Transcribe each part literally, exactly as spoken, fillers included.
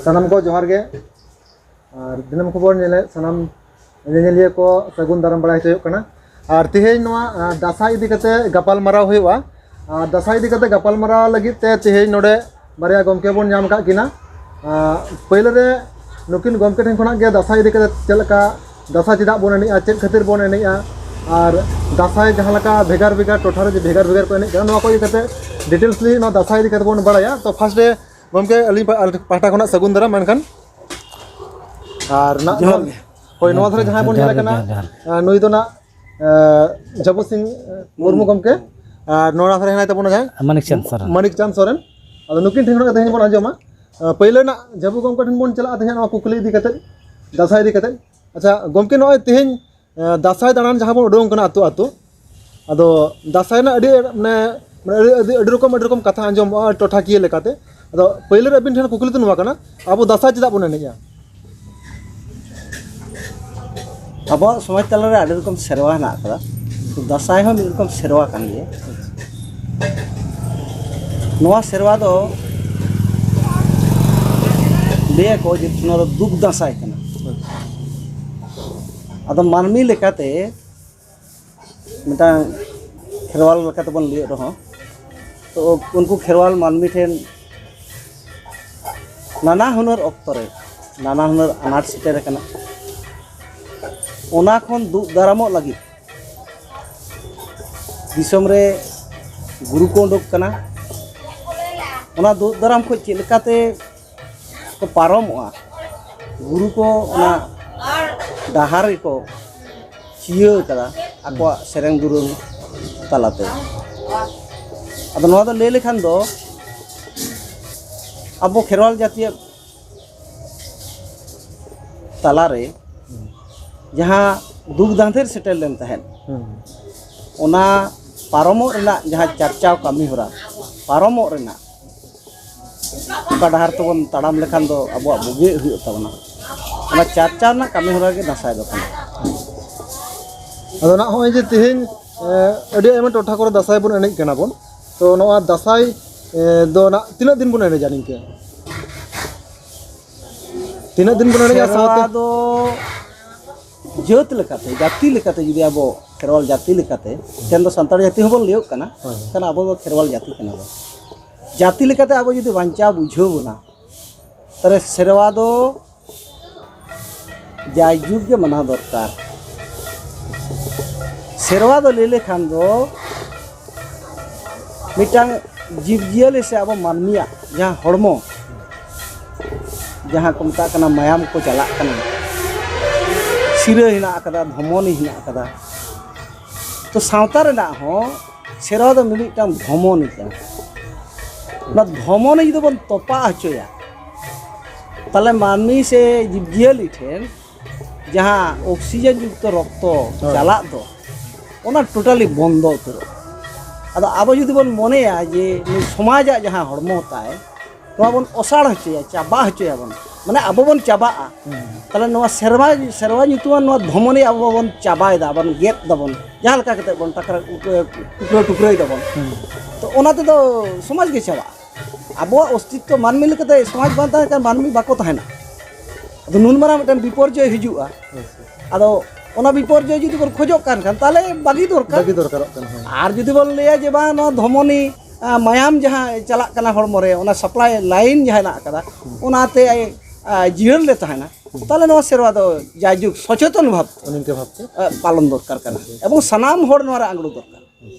ᱥᱟᱱᱟᱢ ᱠᱚ ᱡᱚᱦᱟᱨ ᱜᱮ᱾ ᱟᱨ ᱫᱤᱱᱟᱹᱢ ᱠᱷᱚᱵᱚᱨ ᱧᱮᱞᱮᱫ ᱥᱟᱱᱟᱢ ᱧᱮᱧᱮᱞᱤᱭᱟᱹ ᱠᱚ ᱥᱟᱹᱜᱩᱱ ᱫᱟᱨᱟᱢ ᱵᱟᱲᱟᱭ ᱦᱚᱪᱚ ᱦᱩᱭᱩᱜ ᱠᱟᱱᱟ᱾ ᱟᱨ ᱛᱮᱦᱮᱧ ᱱᱚᱣᱟ, ᱟᱸ, ᱫᱟᱸᱥᱟᱭ ᱤᱫᱤ ᱠᱟᱛᱮ ᱜᱟᱯᱟᱞ ᱢᱟᱨᱟᱣ ᱦᱩᱭᱩᱜᱼᱟ᱾ ᱟᱨ ᱫᱟᱸᱥᱟᱭ ᱤᱫᱤ ᱠᱟᱛᱮ ᱜᱟᱯᱟᱞ ᱢᱟᱨᱟᱣ ᱞᱟᱹᱜᱤᱫ ᱛᱮ ᱛᱮᱦᱮᱧ ᱱᱚᱰᱮ ᱵᱟᱨᱭᱟ ᱜᱚᱢᱠᱮ ᱵᱚᱱ ᱧᱟᱢ ᱟᱠᱟᱫ ᱠᱤᱱᱟ᱾ ᱟᱸ, ᱯᱳᱭᱞᱳ ᱨᱮ ᱱᱩᱠᱤᱱ ᱜᱚᱢᱠᱮ ᱴᱷᱮᱱ ᱠᱷᱚᱱᱟᱜ ᱜᱮ ᱫᱟᱸᱥᱟᱭ ᱤᱫᱤ ᱠᱟᱛᱮ ᱪᱮᱫ ᱞᱮᱠᱟ ᱫᱟᱸᱥᱟᱭ ᱪᱮᱫᱟᱜ ᱵᱚᱱ ᱮᱱᱮᱡᱼᱟ, ᱪᱮᱫ ᱠᱷᱟᱹᱛᱤᱨ ᱵᱚᱱ ᱮᱱᱮᱡᱼᱟ, ᱟᱨ ᱫᱟᱸᱥᱟᱭ ᱡᱟᱦᱟᱸ ᱞᱮᱠᱟ ᱵᱷᱮᱜᱟᱨ ᱵᱷᱮᱜᱟᱨ ᱴᱚᱴᱷᱟ ᱨᱮ ᱡᱮ ᱵᱷᱮᱜᱟᱨ ᱵᱷᱮᱜᱟᱨ ᱠᱚ ᱮᱱᱮᱡ ᱠᱟᱱᱟ, ᱱᱚᱣᱟ ᱠᱚ ᱤᱫᱤ ᱠᱟᱛᱮ details ᱱᱚᱣᱟ ᱫᱟᱸᱥᱟᱭ ᱤᱫᱤ ᱠᱟᱛᱮ ᱵᱚᱱ ᱵᱟᱲᱟᱭᱟ᱾ ᱛᱚ first ᱨᱮ ᱜᱚᱢᱠᱮ ᱟᱹᱞᱤᱧ ᱯᱟ-, ᱟᱹᱞᱤᱧ ᱯᱟᱦᱴᱟ ᱠᱷᱚᱱᱟᱜ ᱥᱟᱹᱜᱩᱱ ᱫᱟᱨᱟᱢ᱾ ᱢᱮᱱᱠᱷᱟᱱ ᱟᱨ ᱱᱟᱜ ᱡᱚᱦᱟᱨ ᱜᱮ᱾ ᱦᱳᱭ, ᱱᱚᱣᱟ ᱫᱷᱟᱨᱮ ᱡᱟᱦᱟᱸᱭ ᱵᱚᱱ ᱡᱚᱦᱟᱨ ᱧᱮᱞᱮ ᱜᱮ, ᱠᱟᱱᱟ, ᱡᱚᱦᱟᱨ, ᱡᱚᱦᱟᱨ᱾ ᱟᱸ, ᱱᱩᱭ ᱫᱚ ᱱᱟᱜ, ᱟᱸ, ᱡᱟᱵᱩ ᱥᱤᱝ, ᱟᱸ, ᱢᱩᱨᱢᱩ ᱜᱚᱢᱠᱮ᱾ ᱟᱨ ᱱᱚᱣᱟ ᱫᱷᱟᱨᱮ ᱦᱮᱱᱟᱭ ᱛᱟᱵᱚᱱᱟ ᱡᱟᱦᱟᱸᱭ ᱢᱟᱱᱤᱠ ᱪᱟᱸᱫᱽ ᱥᱚᱨᱮᱱ᱾ ᱢᱟᱱᱤᱠ ᱪᱟᱸᱫᱽ ᱥᱚᱨᱮᱱ᱾ ᱟᱫᱚ ᱱᱩᱠᱤᱱ ᱴᱷᱮᱱ ᱠᱷᱚᱱᱟᱜ ᱜᱮ ᱛᱮᱦᱮᱧ ᱵᱚᱱ ᱟᱸᱡᱚᱢᱟ᱾ ᱟᱸ, ᱯᱟᱹᱭᱞᱟᱹ ᱱᱟᱜ ᱡᱟᱵᱩ ᱜᱚᱢᱠᱮ ᱴᱷᱮᱱ ᱵᱚᱱ ᱪᱟᱞᱟᱜᱼᱟ ᱛᱮᱦᱮᱧ ᱱᱚᱣᱟ ᱠᱩᱠᱞᱤ ᱤᱫᱤ ᱠᱟᱛᱮ, ᱫᱟᱸᱥᱟᱭ ᱤᱫᱤ ᱠᱟᱛᱮ᱾ ᱟᱪᱪᱷᱟ ᱜᱚᱢᱠᱮ, ᱱᱚᱜᱼᱚᱭ ᱛᱮᱦᱮᱧ ᱮᱸ, ᱫᱟᱸᱥᱟᱭ ᱫᱟᱬᱟᱱ ᱡᱟᱦᱟᱸ ᱵᱚᱱ ᱩᱰᱩᱝ ᱠᱟᱱᱟ ᱟᱹᱛᱩ ᱟᱹᱛᱩ, ᱟᱫᱚ ᱫᱟᱸᱥᱟᱭ ᱨᱮᱱᱟᱜ ᱟᱹᱰᱤ, ᱢᱟᱱᱮ, ᱢᱟᱱᱮ, ᱟᱹᱰᱤ, ᱟᱹᱰᱤ, ᱟᱹᱰᱤ ᱨᱚᱠᱚᱢ, ᱟᱹᱰᱤ ᱨᱚᱠᱚᱢ ᱠᱟᱛᱷᱟ ᱟᱸᱡᱚᱢᱚᱜᱼᱟ ᱴᱚᱴᱷᱟᱠᱤᱭᱟᱹ ᱞᱮᱠᱟᱛᱮ᱾ ᱟᱫᱚ ᱯᱟᱹᱭᱞᱟᱹ ᱨᱮ ᱟᱹᱵᱤᱱ ᱴᱷᱮᱱ ᱠᱩᱠᱞᱤ ᱫᱚ ᱱᱚᱣᱟ ᱠᱟᱱᱟ, ᱟᱵᱚ ᱫᱟᱸᱥᱟᱭ ᱪᱮᱫᱟᱜ ᱵᱚᱱ ᱮᱱᱮᱡᱼᱟ? ᱟᱵᱚᱣᱟᱜ ᱥᱚᱢᱟᱡᱽ ᱛᱟᱞᱟᱨᱮ ᱟᱹᱰᱤ ᱨᱚᱠᱚᱢ ᱥᱮᱨᱣᱟ ᱦᱮᱱᱟᱜ ᱟᱠᱟᱫᱟ᱾ ᱫᱟᱸᱥᱟᱭ ᱦᱚᱸ ᱢᱤᱫ ᱨᱚᱠᱚᱢ ᱥᱮᱨᱣᱟ ᱠᱟᱱ ᱜᱮᱭᱟ᱾ ᱱᱚᱣᱟ ᱥᱮᱨᱣᱟ ᱫᱚ ᱞᱟᱹᱭᱟᱠᱚ ᱡᱮ ᱱᱚᱣᱟ ᱫᱚ ᱫᱩᱠ ᱫᱟᱸᱥᱟᱭ ᱠᱟᱱᱟ᱾ ᱟᱫᱚ ᱢᱟᱹᱱᱢᱤ ᱞᱮᱠᱟᱛᱮ ᱢᱤᱫᱴᱟᱝ ᱠᱷᱮᱨᱣᱟᱞ ᱞᱮᱠᱟᱛᱮᱵᱚᱱ ᱞᱟᱹᱭᱮᱫ ᱨᱮᱦᱚᱸ, ᱛᱚ ᱩᱱᱠᱩ ᱠᱷᱮᱨᱣᱟᱞ ᱢᱟᱹᱱᱢᱤ ᱴᱷᱮᱱ ᱱᱟᱱᱟ ᱦᱩᱱᱟᱹᱨ ᱚᱠᱛᱚ ᱨᱮ ᱱᱟᱱᱟ ᱦᱩᱱᱟᱹᱨ ᱟᱱᱟᱴ ᱥᱮᱴᱮᱨ ᱟᱠᱟᱱᱟ᱾ ᱚᱱᱟ ᱠᱷᱚᱱ ᱫᱩᱜ ᱫᱟᱨᱟᱢᱚᱜ ᱞᱟᱹᱜᱤᱫ ᱫᱤᱥᱚᱢ ᱨᱮ ᱜᱩᱨᱩ ᱠᱚ ᱩᱰᱩᱠ ᱠᱟᱱᱟ᱾ ᱚᱱᱟ ᱫᱩᱜ ᱫᱟᱨᱟᱢ ᱠᱷᱚᱱ ᱪᱮᱫ ᱞᱮᱠᱟᱛᱮ ᱠᱚ ᱯᱟᱨᱚᱢᱚᱜᱼᱟ, ᱜᱩᱨᱩ ᱠᱚ ᱚᱱᱟ ᱰᱟᱦᱟᱨ ᱜᱮᱠᱚ ᱪᱤᱭᱟᱹ ᱠᱟᱫᱟ ᱟᱠᱚᱣᱟᱜ ᱥᱮᱨᱮᱧ ᱫᱩᱨᱟᱹᱝ ᱛᱟᱞᱟᱛᱮ᱾ ᱟᱫᱚ ᱱᱚᱣᱟ ᱫᱚ ᱞᱟᱹᱭ ᱞᱮᱠᱷᱟᱱ ᱫᱚ ᱟᱵᱚ ᱠᱷᱮᱨᱣᱟᱞ ᱡᱟᱹᱛᱤᱭᱟᱜ ᱛᱟᱞᱟᱨᱮ ᱡᱟᱦᱟᱸ ᱫᱩᱠ ᱫᱟᱸᱫᱷᱮᱨ ᱥᱮᱴᱮᱨ ᱞᱮᱱ ᱛᱟᱦᱮᱸᱫ, ᱦᱩᱸ᱾ ᱚᱱᱟ ᱯᱟᱨᱚᱢᱚᱜ ᱨᱮᱱᱟᱜ ᱡᱟᱦᱟᱸ ᱪᱟᱨᱪᱟᱣ ᱠᱟᱹᱢᱤ ᱦᱚᱨᱟ, ᱯᱟᱨᱚᱢᱚᱜ ᱨᱮᱱᱟᱜ ᱚᱠᱟ ᱰᱟᱦᱟᱨ ᱛᱮᱵᱚᱱ ᱛᱟᱲᱟᱢ ᱞᱮᱠᱷᱟᱱ ᱫᱚ ᱟᱵᱚᱣᱟᱜ ᱵᱩᱜᱤ ᱦᱩᱭᱩᱜ ᱛᱟᱵᱚᱱᱟ, ᱚᱱᱟ ᱪᱟᱨᱪᱟᱣ ᱨᱮᱱᱟᱜ ᱠᱟᱹᱢᱤ ᱦᱚᱨᱟ ᱜᱮ ᱫᱟᱸᱥᱟᱭ ᱫᱚ ᱠᱟᱱᱟ᱾ ᱟᱫᱚ ᱱᱟᱜ ᱱᱚᱜᱼᱚᱭ ᱡᱮ ᱛᱮᱦᱮᱧ ᱮ, ᱟᱹᱰᱤ ᱟᱭᱢᱟ ᱴᱚᱴᱷᱟ ᱠᱚᱨᱮ ᱫᱟᱸᱥᱟᱭ ᱵᱚᱱ ᱮᱱᱮᱡ ᱠᱟᱱᱟ ᱵᱚᱱ, ᱛᱚ ᱱᱚᱣᱟ ᱫᱟᱸᱥᱟᱭ ᱮ, ᱫᱚ ᱱᱟᱜ ᱛᱤᱱᱟᱹᱜ ᱫᱤᱱ ᱵᱚᱱ ᱮᱱᱮᱡᱟ ᱱᱤᱝᱠᱟᱹ? ᱛᱤᱱᱟᱹᱜ ᱫᱤᱱ ᱵᱚᱱ ᱮᱱᱮᱡᱟ? ᱥᱮᱨᱣᱟ ᱥᱟᱶᱛᱮ ᱫᱚ ᱡᱟᱹᱛ ᱞᱮᱠᱟᱛᱮ, ᱡᱟᱹᱛᱤ ᱞᱮᱠᱟᱛᱮ ᱡᱩᱫᱤ ᱟᱵᱚ ᱠᱷᱮᱨᱣᱟᱞ ᱡᱟᱹᱛᱤ ᱞᱮᱠᱟᱛᱮ, ᱛᱮᱦᱮᱧ ᱫᱚ ᱥᱟᱱᱛᱟᱲ ᱡᱟᱹᱛᱤ ᱦᱚᱸᱵᱚᱱ ᱞᱟᱹᱭᱚᱜ ᱠᱟᱱᱟ, ᱦᱳᱭ᱾ ᱠᱷᱟᱱ ᱟᱵᱚ ᱫᱚ ᱠᱷᱮᱨᱣᱟᱞ ᱡᱟᱹᱛᱤ ᱠᱟᱱᱟ ᱵᱚᱱ᱾ ᱡᱟᱹᱛᱤ ᱞᱮᱠᱟᱛᱮ ᱟᱵᱚ ᱡᱩᱫᱤ ᱵᱟᱧᱪᱟᱣ ᱵᱩᱡᱷᱟᱹᱣ ᱵᱚᱱᱟ, ᱛᱟᱦᱚᱞᱮ ᱥᱮᱨᱣᱟ ᱫᱚ ᱡᱟᱭᱡᱩᱜᱽ ᱜᱮ ᱢᱟᱱᱟᱣ ᱫᱚᱨᱠᱟᱨ᱾ ᱥᱮᱨᱣᱟ ᱫᱚ ᱞᱟᱹᱭ ᱞᱮᱠᱷᱟᱱ ᱫᱚ ᱢᱤᱫᱴᱟᱝ ᱡᱤᱵᱽᱼᱡᱤᱭᱟᱹᱞᱤ ᱥᱮ ᱟᱵᱚ ᱢᱟᱹᱱᱢᱤᱭᱟᱜ ᱡᱟᱦᱟᱸ ᱦᱚᱲᱢᱚ, ᱡᱟᱦᱟᱸ ᱠᱚ ᱢᱮᱛᱟᱜ ᱠᱟᱱᱟ ᱢᱟᱭᱟᱢ ᱠᱚ ᱪᱟᱞᱟᱜ ᱠᱟᱱᱟ, ᱥᱤᱨᱟᱹ ᱦᱮᱱᱟᱜ ᱟᱠᱟᱫᱟ, ᱫᱷᱚᱢᱚᱱᱤ ᱦᱮᱱᱟᱜ ᱟᱠᱟᱫᱟ, ᱛᱚ ᱥᱟᱶᱛᱟ ᱨᱮᱱᱟᱜ ᱦᱚᱸ ᱥᱮᱨᱣᱟ ᱫᱚ ᱢᱤᱢᱤᱫᱴᱟᱝ ᱫᱷᱚᱢᱚᱱᱤ ᱠᱟᱱᱟ᱾ ᱚᱱᱟ ᱫᱷᱚᱢᱚᱱᱤ ᱡᱩᱫᱤ ᱵᱚᱱ ᱛᱚᱯᱟᱜ ᱦᱚᱪᱚᱭᱟ, ᱛᱟᱦᱚᱞᱮ ᱢᱟᱹᱱᱢᱤ ᱥᱮ ᱡᱤᱵᱽᱼᱡᱤᱭᱟᱹᱞᱤ ᱴᱷᱮᱱ ᱡᱟᱦᱟᱸ ᱚᱠᱥᱤᱡᱮᱱ ᱡᱩᱠᱛᱚ ᱨᱚᱠᱛᱚ ᱦᱳᱭ᱾ ᱪᱟᱞᱟᱜ ᱫᱚ, ᱚᱱᱟ ᱴᱳᱴᱟᱞᱤ ᱵᱚᱱᱫᱚ ᱩᱛᱟᱹᱨᱚᱜᱼᱟ᱾ ᱟᱫᱚ ᱟᱵᱚ ᱡᱩᱫᱤ ᱵᱚᱱ ᱢᱚᱱᱮᱭᱟ ᱡᱮ ᱱᱩᱭ ᱥᱚᱢᱟᱡᱟᱜ ᱡᱟᱦᱟᱸ ᱦᱚᱲᱢᱚ ᱛᱟᱭ, ᱱᱚᱣᱟ ᱵᱚᱱ ᱚᱥᱟᱲ ᱦᱚᱪᱚᱭᱟ, ᱪᱟᱵᱟ ᱦᱚᱪᱚᱭᱟᱵᱚᱱ, ᱢᱟᱱᱮ ᱟᱵᱚ ᱵᱚᱱ ᱪᱟᱵᱟᱜᱼᱟ, ᱛᱟᱦᱚᱞᱮ ᱱᱚᱣᱟ ᱥᱮᱨᱣᱟ, ᱥᱮᱨᱣᱟ ᱧᱩᱛᱩᱢᱟᱱ ᱱᱚᱣᱟ ᱫᱷᱚᱢᱚᱱᱤ ᱟᱵᱚ ᱵᱚᱱ ᱪᱟᱵᱟᱭᱮᱫᱟ, ᱵᱚᱱ ᱜᱮᱫ ᱫᱟᱵᱚᱱ, ᱡᱟᱦᱟᱸ ᱞᱮᱠᱟ ᱠᱟᱛᱮ ᱵᱚᱱ ᱴᱟᱠᱨᱟ ᱴᱩᱠᱨᱟᱹ ᱴᱩᱠᱨᱟᱹᱭ ᱫᱟᱵᱚᱱ᱾ ᱛᱚ ᱚᱱᱟ ᱛᱮᱫᱚ ᱥᱚᱢᱟᱡᱽ ᱜᱮ ᱪᱟᱵᱟᱜᱼᱟ᱾ ᱟᱵᱚᱣᱟᱜ ᱚᱥᱛᱤᱛᱛᱚ, ᱢᱟᱹᱱᱢᱤ ᱞᱮᱠᱟᱛᱮ ᱥᱚᱢᱟᱡᱽ ᱵᱟᱝ ᱛᱟᱦᱮᱸ ᱠᱷᱟᱱ ᱢᱟᱹᱱᱢᱤ ᱵᱟᱠᱚ ᱛᱟᱦᱮᱱᱟ᱾ ᱟᱫᱚ ᱱᱩᱱ ᱢᱟᱨᱟᱝ ᱢᱤᱫᱴᱟᱝ ᱵᱤᱯᱚᱨᱡᱚᱭ ᱦᱤᱡᱩᱜᱼᱟ᱾ ᱟᱫᱚ ᱚᱱᱟ ᱵᱤᱯᱚᱨᱡᱚᱭ ᱡᱩᱫᱤ ᱵᱚᱱ ᱠᱷᱚᱡᱚᱜ ᱠᱟᱱ ᱠᱷᱟᱱ, ᱛᱟᱦᱚᱞᱮ ᱵᱟᱹᱜᱤ ᱫᱚᱨᱠᱟᱨ᱾ ᱵᱟᱹᱜᱤ ᱫᱚᱨᱠᱟᱨᱚᱜ ᱠᱟᱱᱟ, ᱦᱳᱭ᱾ ᱟᱨ ᱡᱩᱫᱤ ᱵᱚᱱ ᱞᱟᱹᱭᱟ ᱡᱮ ᱵᱟᱝ, ᱱᱚᱣᱟ ᱫᱷᱚᱢᱚᱱᱤ, ᱟᱸ, ᱢᱟᱭᱟᱢ ᱡᱟᱦᱟᱸ ᱪᱟᱞᱟᱜ ᱠᱟᱱᱟ ᱦᱚᱲᱢᱚ ᱨᱮ, ᱚᱱᱟ ᱥᱟᱯᱞᱟᱭ ᱞᱟᱭᱤᱱ ᱡᱟᱦᱟᱸ ᱦᱮᱱᱟᱜ ᱟᱠᱟᱫᱟ, ᱚᱱᱟᱛᱮ, ᱟᱸ, ᱡᱤᱭᱚᱱ ᱞᱮ ᱛᱟᱦᱮᱱᱟ, ᱛᱟᱦᱚᱞᱮ ᱱᱚᱣᱟ ᱥᱮᱨᱣᱟ ᱫᱚ ᱡᱟᱭᱡᱩᱜᱽ ᱥᱚᱪᱮᱛᱚᱱ ᱵᱷᱟᱵᱽ ᱛᱮ, ᱱᱤᱝᱠᱟᱹ ᱵᱷᱟᱵᱽᱛᱮ᱾ ᱟᱸ, ᱯᱟᱞᱚᱱ ᱫᱚᱨᱠᱟᱨ ᱠᱟᱱᱟ᱾ ᱮᱵᱚᱝ ᱥᱟᱱᱟᱢ ᱦᱚᱲ ᱱᱚᱣᱟ ᱨᱮ ᱟᱸᱜᱽᱲᱚ ᱫᱚᱨᱠᱟᱨ᱾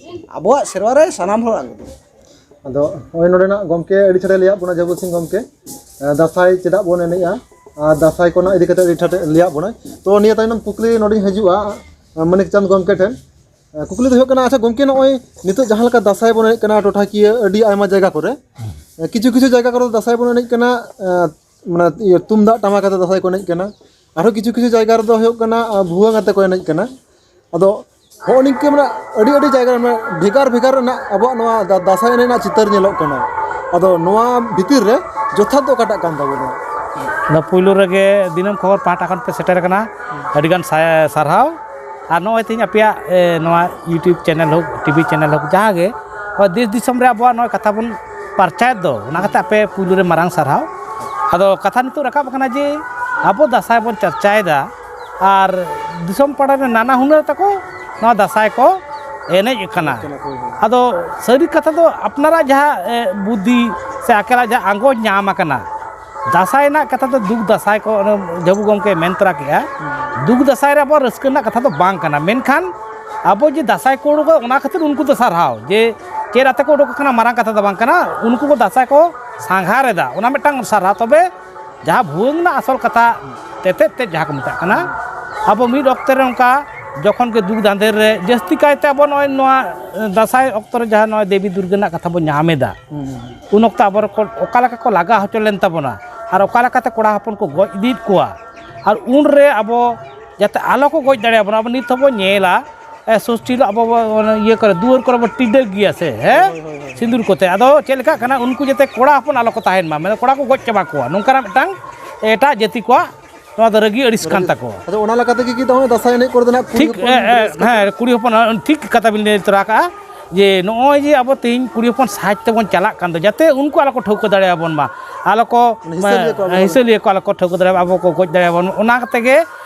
ᱟᱵᱚᱣᱟᱜ ᱥᱮᱨᱣᱟ ᱨᱮ ᱥᱟᱱᱟᱢ ᱦᱚᱲ ᱟᱸᱜᱽᱲᱚ ᱫᱚᱨᱠᱟᱨ᱾ ᱟᱫᱚ ᱱᱚᱜᱼᱚᱭ ᱱᱚᱰᱮᱱᱟᱜ ᱜᱚᱢᱠᱮ ᱟᱹᱰᱤ ᱪᱷᱟᱴᱮ ᱞᱟᱹᱭᱟᱫ ᱵᱚᱱᱟ, ᱡᱟᱹᱵᱩ ᱥᱤᱝ ᱜᱚᱢᱠᱮ, ᱮ, ᱫᱟᱸᱥᱟᱭ ᱪᱮᱫᱟᱜ ᱵᱚᱱ ᱮᱱᱮᱡᱼᱟ ᱟᱨ ᱫᱟᱸᱥᱟᱭ ᱠᱚᱨᱮᱱᱟᱜ ᱤᱫᱤ ᱠᱟᱛᱮ ᱟᱹᱰᱤ ᱪᱷᱟᱴᱮ ᱞᱟᱹᱭᱟᱫ ᱵᱚᱱᱟ᱾ ᱛᱚ ᱱᱤᱭᱟᱹ ᱛᱟᱭᱱᱚᱢ ᱠᱩᱠᱞᱤ ᱱᱚᱰᱮᱧ ᱦᱤᱡᱩᱜᱼᱟ, ᱮ, ᱢᱟᱹᱱᱤᱠ ᱪᱟᱸᱫᱽ ᱜᱚᱢᱠᱮ ᱴᱷᱮᱱ᱾ ᱮ, ᱠᱩᱠᱞᱤ ᱫᱚ ᱦᱩᱭᱩᱜ ᱠᱟᱱᱟ, ᱟᱪᱪᱷᱟ ᱜᱚᱢᱠᱮ, ᱱᱚᱜᱼᱚᱭ ᱱᱤᱛᱚᱜ ᱡᱟᱦᱟᱸ ᱞᱮᱠᱟ ᱫᱟᱸᱥᱟᱭ ᱵᱚᱱ ᱮᱱᱮᱡ ᱠᱟᱱᱟ ᱴᱚᱴᱷᱟᱠᱤᱭᱟᱹ ᱟᱹᱰᱤ ᱟᱭᱢᱟ ᱡᱟᱭᱜᱟ ᱠᱚᱨᱮ, ᱮ, ᱠᱤᱪᱷᱩ ᱠᱤᱪᱷᱩ ᱡᱟᱭᱜᱟ ᱠᱚᱨᱮ ᱫᱚ ᱫᱟᱸᱥᱟᱭ ᱵᱚᱱ ᱮᱱᱮᱡ ᱠᱟᱱᱟ, ᱮ, ᱢᱟᱱᱮ ᱤᱭᱟᱹ ᱛᱩᱢᱫᱟᱜ ᱴᱟᱢᱟᱠ ᱟᱛᱮ ᱫᱟᱸᱥᱟᱭ ᱠᱚ ᱮᱱᱮᱡ ᱠᱟᱱᱟ, ᱟᱨᱦᱚᱸ ᱠᱤᱪᱷᱩ ᱠᱤᱪᱷᱩ ᱡᱟᱭᱜᱟ ᱨᱮᱫᱚ ᱦᱩᱭᱩᱜ ᱠᱟᱱᱟ, ᱮ, ᱵᱷᱩᱣᱟᱹᱝ ᱟᱛᱮ ᱠᱚ ᱮᱱᱮᱡ ᱠᱟᱱᱟ᱾ ᱟᱫᱚ ᱦᱚᱸᱜᱼᱚ ᱱᱤᱝᱠᱟᱹ ᱢᱟᱱᱮ ᱟᱹᱰᱤ ᱟᱹᱰᱤ ᱡᱟᱭᱜᱟ ᱨᱮ ᱢᱟᱱᱮ ᱵᱷᱮᱜᱟᱨ ᱵᱷᱮᱜᱟᱨ ᱨᱮᱱᱟᱜ ᱟᱵᱚᱣᱟᱜ ᱱᱚᱣᱟ ᱫᱟ- ᱫᱟᱸᱥᱟᱭ ᱮᱱᱮᱡ ᱨᱮᱱᱟᱜ ᱪᱤᱛᱟᱹᱨ ᱧᱮᱞᱚᱜ ᱠᱟᱱᱟ᱾ ᱟᱫᱚ ᱱᱚᱣᱟ ᱵᱷᱤᱛᱤᱨ ᱨᱮ ᱡᱚᱛᱷᱟᱛ ᱫᱚ ᱚᱠᱟᱴᱟᱜ ᱠᱟᱱ ᱛᱟᱵᱚᱱᱟ? ᱚᱱᱟ ᱯᱩᱭᱞᱩ ᱨᱮᱜᱮ ᱫᱤᱱᱟᱹᱢ ᱠᱷᱚᱵᱚᱨ ᱯᱟᱦᱴᱟ ᱠᱷᱚᱱ ᱯᱮ ᱥᱮᱴᱮᱨ ᱟᱠᱟᱱᱟ, ᱟᱹᱰᱤᱜᱟᱱ ᱥᱟ- ᱥᱟᱨᱦᱟᱣ᱾ ᱟᱨ ᱱᱚᱜᱼᱚᱭ ᱛᱮᱦᱮᱧ ᱟᱯᱮᱭᱟᱜ ᱮ, ᱱᱚᱣᱟ YouTube ᱪᱮᱱᱮᱞ ᱦᱳᱠ, ᱴᱤᱵᱷᱤ ᱪᱮᱱᱮᱞ ᱦᱳᱠ, ᱡᱟᱦᱟᱸ ᱜᱮ ᱱᱚᱜᱼᱚᱭ ᱫᱮᱥ ᱫᱤᱥᱚᱢ ᱨᱮ ᱟᱵᱚᱣᱟᱜ ᱱᱚᱜᱼᱚᱭ ᱠᱟᱛᱷᱟ ᱵᱚᱱ ᱯᱟᱨᱪᱟᱭᱮᱫ ᱫᱚ, ᱚᱱᱟ ᱠᱟᱛᱮ ᱟᱯᱮ ᱯᱩᱭᱞᱩ ᱨᱮ ᱢᱟᱨᱟᱝ ᱥᱟᱨᱦᱟᱣ᱾ ᱟᱫᱚ ᱠᱟᱛᱷᱟ ᱱᱤᱛᱚᱜ ᱨᱟᱠᱟᱵ ᱟᱠᱟᱱᱟ ᱡᱮ ᱟᱵᱚ ᱫᱟᱸᱥᱟᱭ ᱵᱚᱱ ᱪᱟᱨᱪᱟᱭᱮᱫᱟ ᱟᱨ ᱫᱤᱥᱚᱢ ᱯᱟᱲᱟ ᱨᱮ ᱱᱟᱱᱟ ᱦᱩᱱᱟᱹᱨ ᱛᱟᱠᱚ ᱱᱚᱣᱟ ᱫᱟᱸᱥᱟᱭ ᱠᱚ ᱮᱱᱮᱡ ᱠᱟᱱᱟ᱾ ᱠᱟᱱᱟ ᱠᱚ, ᱦᱳᱭ᱾ ᱟᱫᱚ ᱥᱟᱹᱨᱤ ᱠᱟᱛᱷᱟ ᱫᱚ ᱟᱯᱱᱟᱨᱟᱜ ᱡᱟᱦᱟᱸ ᱮ, ᱵᱩᱫᱽᱫᱷᱤ ᱥᱮ ᱟᱠᱮᱞᱟᱜ ᱡᱟᱦᱟᱸ ᱟᱸᱜᱚᱪ ᱧᱟᱢ ᱟᱠᱟᱱᱟ, ᱫᱟᱸᱥᱟᱭ ᱨᱮᱱᱟᱜ ᱠᱟᱛᱷᱟ ᱫᱚ ᱫᱩᱠ ᱫᱟᱸᱥᱟᱭ ᱠᱚ ᱚᱱᱮ ᱡᱟᱹᱵᱩ ᱜᱚᱢᱠᱮ ᱢᱮᱱ ᱛᱚᱨᱟ ᱠᱮᱜᱼᱟ, ᱫᱩᱠ ᱫᱟᱸᱥᱟᱭ ᱨᱮ ᱟᱵᱚᱣᱟᱜ ᱨᱟᱹᱥᱠᱟᱹ ᱨᱮᱱᱟᱜ ᱠᱟᱛᱷᱟ ᱫᱚ ᱵᱟᱝ ᱠᱟᱱᱟ᱾ ᱢᱮᱱᱠᱷᱟᱱ ᱟᱵᱚ ᱡᱮ ᱫᱟᱸᱥᱟᱭ ᱠᱚ ᱩᱰᱩᱠᱚᱜᱼᱟ, ᱚᱱᱟ ᱠᱷᱟᱹᱛᱤᱨ ᱩᱱᱠᱩ ᱫᱚ ᱥᱟᱨᱦᱟᱣ, ᱡᱮ ᱪᱮᱫ ᱟᱛᱮ ᱠᱚ ᱩᱰᱩᱠ ᱟᱠᱟᱱᱟ, ᱢᱟᱨᱟᱝ ᱠᱟᱛᱷᱟ ᱫᱚ ᱵᱟᱝ ᱠᱟᱱᱟ᱾ ᱩᱱᱠᱩ ᱠᱚ ᱫᱟᱸᱥᱟᱭ ᱠᱚ ᱥᱟᱸᱜᱷᱟᱨ ᱮᱫᱟ, ᱚᱱᱟ ᱢᱤᱫᱴᱟᱝ ᱥᱟᱨᱦᱟᱣ᱾ ᱛᱚᱵᱮ ᱡᱟᱦᱟᱸ ᱵᱷᱩᱣᱟᱹᱝ ᱨᱮᱱᱟᱜ ᱟᱥᱚᱞ ᱠᱟᱛᱷᱟ, ᱛᱮᱛᱮᱫ ᱛᱮᱫ ᱡᱟᱦᱟᱸ ᱠᱚ ᱢᱮᱛᱟᱜ ᱠᱟᱱᱟ, ᱟᱵᱚ ᱢᱤᱫ ᱚᱠᱛᱮ ᱨᱮ ᱚᱱᱠᱟ ᱡᱚᱠᱷᱚᱱ ᱜᱮ ᱫᱩᱠ ᱫᱟᱸᱫᱮᱨ ᱨᱮ ᱡᱟᱹᱥᱛᱤ ᱠᱟᱭᱛᱮ ᱟᱵᱚ ᱱᱚᱜᱼᱚᱭ ᱱᱚᱣᱟ ᱫᱟᱸᱥᱟᱭ ᱚᱠᱛᱚ ᱨᱮ ᱡᱟᱦᱟᱸ ᱱᱚᱜᱼᱚᱭ ᱫᱮᱵᱤ ᱫᱩᱨᱜᱟᱹ ᱨᱮᱱᱟᱜ ᱠᱟᱛᱷᱟ ᱵᱚᱱ ᱧᱟᱢ ᱮᱫᱟ, ᱦᱩᱸ᱾ ᱩᱱ ᱚᱠᱛᱚ ᱟᱵᱚ ᱠᱚ ᱚᱠᱟ ᱞᱮᱠᱟ ᱠᱚ ᱞᱟᱜᱟ ᱦᱚᱪᱚ ᱞᱮᱱ ᱛᱟᱵᱚᱱᱟ ᱟᱨ ᱚᱠᱟ ᱞᱮᱠᱟᱛᱮ ᱠᱚᱲᱟ ᱦᱚᱯᱚᱱ ᱠᱚ ᱜᱚᱡ ᱤᱫᱤᱭᱮᱫ ᱠᱚᱣᱟ, ᱟᱨ ᱩᱱ ᱨᱮ ᱟᱵᱚ ᱡᱟᱛᱮ ᱟᱞᱚ ᱠᱚ ᱜᱚᱡ ᱫᱟᱲᱮᱭᱟᱵᱚᱱᱟ, ᱟᱵᱚ ᱱᱤᱛ ᱦᱚᱸᱵᱚᱱ ᱧᱮᱞᱟ, ᱮ, ᱥᱚᱥᱴᱤ ᱦᱤᱞᱳᱜ ᱟᱵᱚ ᱵᱚ-, ᱚᱱᱟ ᱤᱭᱟᱹ ᱠᱚᱨᱮ, ᱫᱩᱣᱟᱹᱨ ᱠᱚᱨᱮ ᱵᱚ ᱴᱤᱰᱟᱹᱜ ᱜᱮᱭᱟ ᱥᱮ, ᱦᱮᱸ? ᱦᱳᱭ, ᱦᱳᱭ, ᱦᱳᱭ᱾ ᱥᱤᱸᱫᱩᱨ ᱠᱚᱛᱮ᱾ ᱟᱫᱚ ᱪᱮᱫ ᱞᱮᱠᱟᱜ ᱠᱟᱱᱟ, ᱩᱱᱠᱩ ᱡᱟᱛᱮ ᱠᱚᱲᱟ ᱦᱚᱯᱚᱱ ᱟᱞᱚ ᱠᱚ ᱛᱟᱦᱮᱱ ᱢᱟ, ᱢᱟᱱᱮ ᱠᱚᱲᱟ ᱠᱚ ᱜᱚᱡ ᱪᱟᱵᱟ ᱠᱚᱣᱟ, ᱱᱚᱝᱠᱟᱱᱟᱜ ᱢᱤᱫᱴᱟᱝ ᱮᱴᱟᱜ ᱡᱟᱹᱛᱤ ᱠᱚᱣᱟᱜ ᱱᱚᱣᱟ ᱫᱚ ᱨᱟᱹᱜᱤ ᱟᱹᱲᱤᱥ ᱠᱟᱱ ᱛᱟᱠᱚᱣᱟ᱾ ᱟᱫᱚ ᱚᱱᱟ ᱞᱮᱠᱟ ᱛᱮᱜᱮ ᱠᱤ ᱛᱟᱦᱚᱞᱮ ᱫᱟᱸᱥᱟᱭ ᱮᱱᱮᱡ ᱠᱚᱨᱮ ᱫᱚ ᱱᱟᱜ ᱠᱩᱲᱤ ᱴᱷᱤᱠ, ᱦᱚᱯᱚᱱ ᱮ, ᱮ, ᱨᱟᱹᱥᱠᱟᱹ ᱦᱮᱸ, ᱠᱩᱲᱤ ᱦᱚᱯᱚᱱ, ᱦᱚᱸ, ᱴᱷᱤᱠ ᱠᱟᱛᱷᱟ ᱵᱤᱱ ᱞᱟᱹᱭ ᱛᱚᱨᱟ ᱠᱟᱜᱼᱟ ᱡᱮ ᱱᱚᱜᱼᱚᱭ ᱡᱮ ᱟᱵᱚ ᱛᱮᱦᱮᱧ ᱠᱩᱲᱤ ᱦᱚᱯᱚᱱ ᱥᱟᱡᱽ ᱛᱮᱵᱚᱱ ᱪᱟᱞᱟᱜ ᱠᱟᱱ ᱫᱚ, ᱡᱟᱛᱮ ᱩᱱᱠᱩ ᱟᱞᱚ ᱠᱚ ᱴᱷᱟᱹᱣᱠᱟᱹ ᱫᱟᱲᱮᱭᱟᱵᱚᱱ ᱢᱟ, ᱟᱞᱚ ᱠᱚ, ᱢᱟᱱᱮ ᱦᱤᱥᱟᱹᱞᱤᱭᱟᱹ ᱠᱚ ᱟᱞᱚ ᱠᱚ ᱦᱤᱥᱟᱹᱞᱤᱭᱟᱹ ᱠᱚ ᱟᱞᱚ ᱠᱚ ᱴᱷᱟᱹᱣᱠᱟᱹ ᱫᱟᱲᱮᱭᱟᱵᱚᱱ, ᱟᱵᱚ ᱠᱚ ᱜᱚᱡ ᱫᱟᱲᱮᱭᱟᱵᱚᱱ, ᱚᱱᱟ ᱠᱟᱛᱮ ᱜᱮ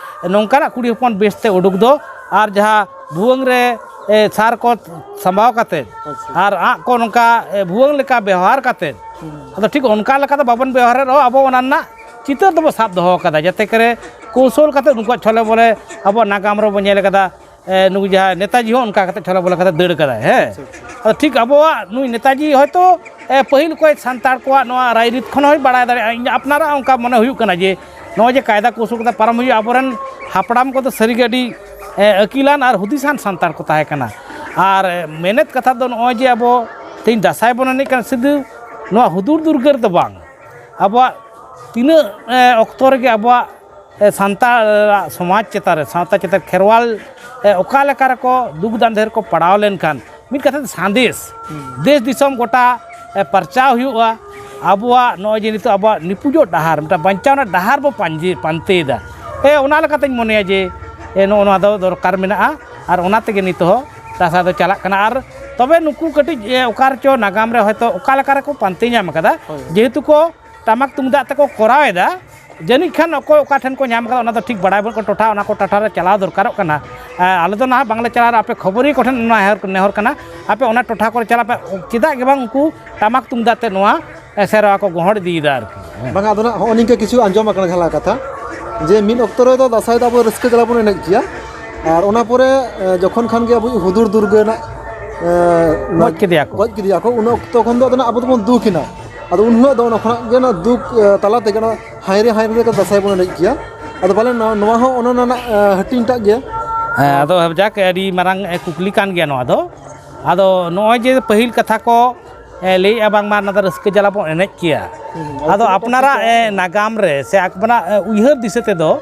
ᱱᱚᱝᱠᱟᱱᱟᱜ ᱠᱩᱲᱤ ᱦᱚᱯᱚᱱ ᱵᱮᱥ ᱛᱮ ᱩᱰᱩᱠ ᱫᱚ᱾ ᱟᱨ ᱡᱟᱦᱟᱸ ᱵᱷᱩᱣᱟᱹᱝ ᱨᱮ, ᱮ, ᱥᱟᱨ ᱠᱚ ᱥᱟᱢᱵᱟᱣ ᱠᱟᱛᱮ, ᱟᱪᱪᱷᱟ᱾ ᱟᱨ ᱟᱸᱜ ᱠᱚ ᱱᱚᱝᱠᱟ, ᱮ, ᱵᱷᱩᱣᱟᱹᱝ ᱞᱮᱠᱟ ᱵᱮᱣᱦᱟᱨ ᱠᱟᱛᱮ, ᱦᱩᱸ᱾ ᱟᱫᱚ ᱴᱷᱤᱠ ᱚᱱᱠᱟ ᱞᱮᱠᱟ ᱫᱚ ᱵᱟᱵᱚᱱ ᱵᱮᱣᱦᱟᱨᱮᱫ ᱨᱮᱦᱚᱸ, ᱟᱵᱚ ᱚᱱᱟ ᱨᱮᱱᱟᱜ ᱪᱤᱛᱟᱹᱨ ᱫᱚᱵᱚ ᱥᱟᱵ ᱫᱚᱦᱚ ᱠᱟᱫᱟ, ᱡᱟᱛᱮ ᱠᱚᱨᱮ ᱠᱳᱣᱥᱚᱞ ᱠᱟᱛᱮ ᱩᱱᱠᱩᱣᱟᱜ ᱪᱷᱚᱞᱮ ᱵᱚᱞᱮ ᱟᱵᱚᱣᱟᱜ ᱱᱟᱜᱟᱢ ᱨᱮᱵᱚ ᱧᱮᱞ ᱠᱟᱫᱟ᱾ ᱮ, ᱱᱩᱠᱩ ᱡᱟᱦᱟᱸᱭ ᱱᱮᱛᱟᱡᱤ ᱦᱚᱸ ᱚᱱᱠᱟ ᱠᱟᱛᱮ ᱪᱷᱚᱞᱟ ᱵᱚᱞᱟ ᱠᱟᱛᱮ ᱫᱟᱹᱲ ᱠᱟᱫᱟᱭ, ᱦᱮᱸ᱾ ᱟᱪᱪᱷᱟ, ᱟᱪᱪᱷᱟ᱾ ᱟᱫᱚ ᱴᱷᱤᱠ ᱟᱵᱚᱣᱟᱜ ᱱᱩᱭ ᱱᱮᱛᱟᱡᱤ ᱦᱚᱭᱛᱳ, ᱮ, ᱯᱟᱹᱦᱤᱞ ᱚᱠᱚᱭ ᱥᱟᱱᱛᱟᱲ ᱠᱚᱣᱟᱜ ᱱᱚᱣᱟ ᱨᱟᱭᱨᱤᱛ ᱠᱷᱚᱱ ᱦᱚᱸᱭ ᱵᱟᱲᱟᱭ ᱫᱟᱲᱮᱭᱟᱜᱼᱟ᱾ ᱤᱧ ᱟᱯᱱᱟᱨᱟᱜ ᱚᱱᱠᱟ ᱢᱚᱱᱮ ᱦᱩᱭᱩᱜ ᱠᱟᱱᱟ ᱡᱮ ᱱᱚᱜᱼᱚᱭ ᱡᱮ ᱠᱟᱭᱫᱟ ᱠᱚᱣᱥᱚᱞ ᱠᱟᱛᱮ ᱯᱟᱨᱚᱢ ᱦᱩᱭᱩᱜᱼᱟ, ᱟᱵᱚᱨᱮᱱ ᱦᱟᱯᱲᱟᱢ ᱠᱚᱫᱚ ᱥᱟᱹᱨᱤᱜᱮ ᱟᱹᱰᱤ, ᱮ, ᱟᱹᱠᱤᱞᱟᱱ ᱟᱨ ᱦᱩᱫᱤᱥᱟᱱ ᱥᱟᱱᱛᱟᱲ ᱠᱚ ᱛᱟᱦᱮᱸ ᱠᱟᱱᱟ᱾ ᱟᱨ, ᱮ, ᱢᱮᱱᱮᱫ ᱠᱟᱛᱷᱟ ᱫᱚ ᱱᱚᱜᱼᱚᱭ ᱡᱮ ᱟᱵᱚ ᱛᱮᱦᱮᱧ ᱫᱟᱸᱥᱟᱭ ᱵᱚᱱ ᱮᱱᱮᱡ ᱠᱟᱱᱟ, ᱥᱩᱫᱷᱩ ᱱᱚᱣᱟ ᱦᱩᱫᱩᱲ ᱫᱩᱨᱜᱟᱹ ᱨᱮᱫᱚ ᱵᱟᱝ, ᱟᱵᱚᱣᱟᱜ ᱛᱤᱱᱟᱹᱜ, ᱮ, ᱚᱠᱛᱚ ᱨᱮᱜᱮ ᱟᱵᱚᱣᱟᱜ ᱮ, ᱥᱟᱱᱛᱟᱲᱟᱜ ᱥᱚᱢᱟᱡᱽ ᱪᱮᱛᱟᱱ ᱨᱮ, ᱥᱟᱶᱛᱟ ᱪᱮᱛᱟᱱ ᱨᱮ, ᱠᱷᱮᱨᱣᱟᱞ, ᱮ, ᱚᱠᱟ ᱞᱮᱠᱟ ᱨᱮᱠᱚ ᱫᱩᱠ ᱫᱟᱱᱫᱷᱮ ᱨᱮᱠᱚ ᱯᱟᱲᱟᱣ ᱞᱮᱱᱠᱷᱟᱱ, ᱢᱤᱫ ᱠᱟᱛᱷᱟ ᱛᱮ ᱥᱟᱸᱫᱮᱥ, ᱦᱩᱸ᱾ ᱫᱮᱥ ᱫᱤᱥᱚᱢ ᱜᱚᱴᱟ, ᱮ, ᱯᱟᱨᱪᱟᱣ ᱦᱩᱭᱩᱜᱼᱟ᱾ ᱟᱵᱚᱣᱟᱜ ᱱᱚᱜᱼᱚᱭ ᱡᱮ ᱱᱤᱛᱚᱜ ᱟᱵᱚᱣᱟᱜ ᱱᱤᱯᱩᱡᱚᱜ ᱰᱟᱦᱟᱨ, ᱢᱤᱫᱴᱟᱝ ᱵᱟᱧᱪᱟᱣ ᱨᱮᱱᱟᱜ ᱰᱟᱦᱟᱨ ᱵᱚ ᱯᱟᱸᱡᱮ, ᱯᱟᱱᱛᱮᱭᱮᱫᱟ᱾ ᱮ, ᱚᱱᱟ ᱞᱮᱠᱟᱛᱮᱧ ᱢᱚᱱᱮᱭᱟ ᱡᱮ, ᱮ, ᱱᱚᱜᱼᱚ ᱱᱚᱣᱟ ᱫᱚ ᱫᱚᱨᱠᱟᱨ ᱢᱮᱱᱟᱜᱼᱟ᱾ ᱟᱨ ᱚᱱᱟ ᱛᱮᱜᱮ ᱱᱤᱛᱚᱜ ᱦᱚᱸ ᱫᱟᱸᱥᱟᱭ ᱫᱚ ᱪᱟᱞᱟᱜ ᱠᱟᱱᱟ᱾ ᱟᱨ ᱛᱚᱵᱮ ᱱᱩᱠᱩ ᱠᱟᱹᱴᱤᱡ, ᱮ, ᱚᱠᱟ ᱨᱮᱪᱚ ᱱᱟᱜᱟᱢ ᱨᱮ ᱦᱚᱭᱛᱳ ᱚᱠᱟ ᱞᱮᱠᱟ ᱨᱮᱠᱚ ᱯᱟᱱᱛᱮ ᱧᱟᱢ ᱠᱟᱫᱟ, ᱦᱳᱭ᱾ ᱡᱮᱦᱮᱛᱩ ᱠᱚ ᱴᱟᱢᱟᱠ ᱛᱩᱢᱫᱟᱜ ᱛᱮᱠᱚ ᱠᱚᱨᱟᱣ ᱮᱫᱟ, ᱡᱟᱹᱱᱤᱡ ᱠᱷᱟᱱ ᱚᱠᱚᱭ ᱚᱠᱟ ᱴᱷᱮᱱ ᱠᱚ ᱧᱟᱢ ᱠᱟᱫᱟ, ᱚᱱᱟ ᱫᱚ ᱴᱷᱤᱠ ᱵᱟᱲᱟᱭ ᱵᱟᱹᱱᱩᱜ ᱠᱚᱣᱟ᱾ ᱴᱚᱴᱷᱟ, ᱚᱱᱟ ᱠᱚ ᱴᱚᱴᱷᱟ ᱨᱮ ᱪᱟᱞᱟᱣ ᱫᱚᱨᱠᱟᱨᱚᱜ ᱠᱟᱱᱟ᱾ ᱮ, ᱟᱞᱮ ᱫᱚ ᱱᱟᱦᱟᱜ ᱵᱟᱝᱞᱮ ᱪᱟᱞᱟᱣ ᱨᱮᱦᱚᱸ, ᱟᱯᱮ ᱠᱷᱚᱵᱚᱨᱤᱭᱟᱹ ᱠᱚᱴᱷᱮᱱ ᱱᱚᱣᱟ ᱱᱮᱦᱚᱨ, ᱱᱮᱦᱚᱨ ᱠᱟᱱᱟ, ᱟᱯᱮ ᱚᱱᱟ ᱴᱚᱴᱷᱟ ᱠᱚᱨᱮ ᱪᱟᱞᱟᱜ ᱯᱮ, ᱪᱮᱫᱟᱜ ᱜᱮ ᱵᱟᱝ ᱩᱱᱠᱩ ᱴᱟᱢᱟᱠ ᱛᱩᱢᱫᱟᱜ ᱛᱮ ᱱᱚᱣᱟ, ᱮ, ᱥᱮᱨᱣᱟ ᱠᱚ ᱜᱚᱦᱚᱲ ᱤᱫᱤᱭᱮᱫᱟ ᱟᱨᱠᱤ᱾ ᱦᱮᱸ᱾ ᱵᱟᱝᱟ, ᱟᱫᱚ ᱱᱟᱜ ᱦᱚᱸᱜᱼᱚ ᱱᱤᱝᱠᱟᱹ ᱠᱤᱪᱷᱩ ᱟᱸᱡᱚᱢ ᱟᱠᱟᱱᱟ ᱡᱟᱦᱟᱸ ᱠᱟᱛᱷᱟ, ᱡᱮ ᱢᱤᱫ ᱚᱠᱛᱚ ᱨᱮᱫᱚ ᱫᱟᱸᱥᱟᱭ ᱫᱚ ᱟᱵᱚ ᱨᱟᱹᱥᱠᱟᱹ ᱡᱟᱞᱟ ᱵᱚᱱ ᱮᱱᱮᱡ ᱜᱮᱭᱟ, ᱟᱨ ᱚᱱᱟ ᱯᱚᱨᱮ, ᱮ, ᱡᱚᱠᱷᱚᱱ ᱠᱷᱟᱱ ᱜᱮ ᱟᱵᱚ ᱦᱩᱫᱩᱲ ᱫᱩᱨᱜᱟᱹ ᱱᱟᱜ, ᱮ, ᱜᱚᱡ ᱠᱮᱫᱮᱭᱟ ᱠᱚ᱾ ᱜᱚᱡ ᱠᱮᱫᱮᱭᱟ ᱠᱚ, ᱩᱱ ᱚᱠᱛᱚ ᱠᱷᱚᱱ ᱫᱚ ᱟᱫᱚ ᱱᱟᱜ ᱟᱵᱚ ᱫᱚᱵᱚᱱ ᱫᱩᱠ ᱮᱱᱟ᱾ ᱟᱫᱚ ᱩᱱ ᱦᱤᱞᱳᱜ ᱫᱚ ᱚᱱᱟ ᱠᱷᱚᱱᱟᱜ ᱜᱮ ᱚᱱᱟ ᱫᱩᱠ, ᱮ, ᱛᱟᱞᱟ ᱛᱮᱜᱮ ᱚᱱᱟ ᱦᱟᱭᱨᱮ ᱦᱟᱭᱨᱮ ᱞᱮᱠᱟ ᱫᱟᱸᱥᱟᱭ ᱵᱚᱱ ᱮᱱᱮᱡ ᱜᱮᱭᱟ᱾ ᱟᱫᱚ ᱯᱟᱞᱮᱱ ᱱᱚᱣᱟ, ᱱᱚᱣᱟ ᱦᱚᱸ ᱚᱱᱟ ᱨᱮᱱᱟᱜ, ᱮ, ᱦᱟᱹᱴᱤᱧ ᱴᱟᱜ ᱜᱮ᱾ ᱦᱮᱸ, ᱟᱫᱚ ᱡᱟᱠ, ᱟᱹᱰᱤ ᱢᱟᱨᱟᱝ, ᱮ, ᱠᱩᱠᱞᱤ ᱠᱟᱱ ᱜᱮᱭᱟ ᱱᱚᱣᱟ ᱫᱚ᱾ ᱟᱫᱚ ᱱᱚᱜᱼᱚᱭ ᱡᱮ ᱯᱟᱹᱦᱤᱞ ᱠᱟᱛᱷᱟ ᱠᱚ, ᱮ, ᱞᱟᱹᱭᱮᱜᱼᱟ ᱵᱟᱝᱢᱟ ᱚᱱᱟ ᱫᱚ ᱨᱟᱹᱥᱠᱟᱹ ᱡᱟᱞᱟ ᱵᱚᱱ ᱮᱱᱮᱡ ᱠᱮᱭᱟ᱾ ᱦᱩᱸ, ᱦᱩᱸ᱾ ᱟᱫᱚ ᱟᱫᱚ ᱪᱮᱫ ᱞᱮᱠᱟ ᱟᱯᱱᱟᱨᱟᱜ, ᱠᱚ ᱮ, ᱱᱟᱜᱟᱢ ᱨᱮ ᱥᱮ ᱟᱯᱱᱟᱨᱟᱜ, ᱮ, ᱩᱭᱦᱟᱹᱨ ᱫᱤᱥᱟᱹ ᱛᱮᱫᱚ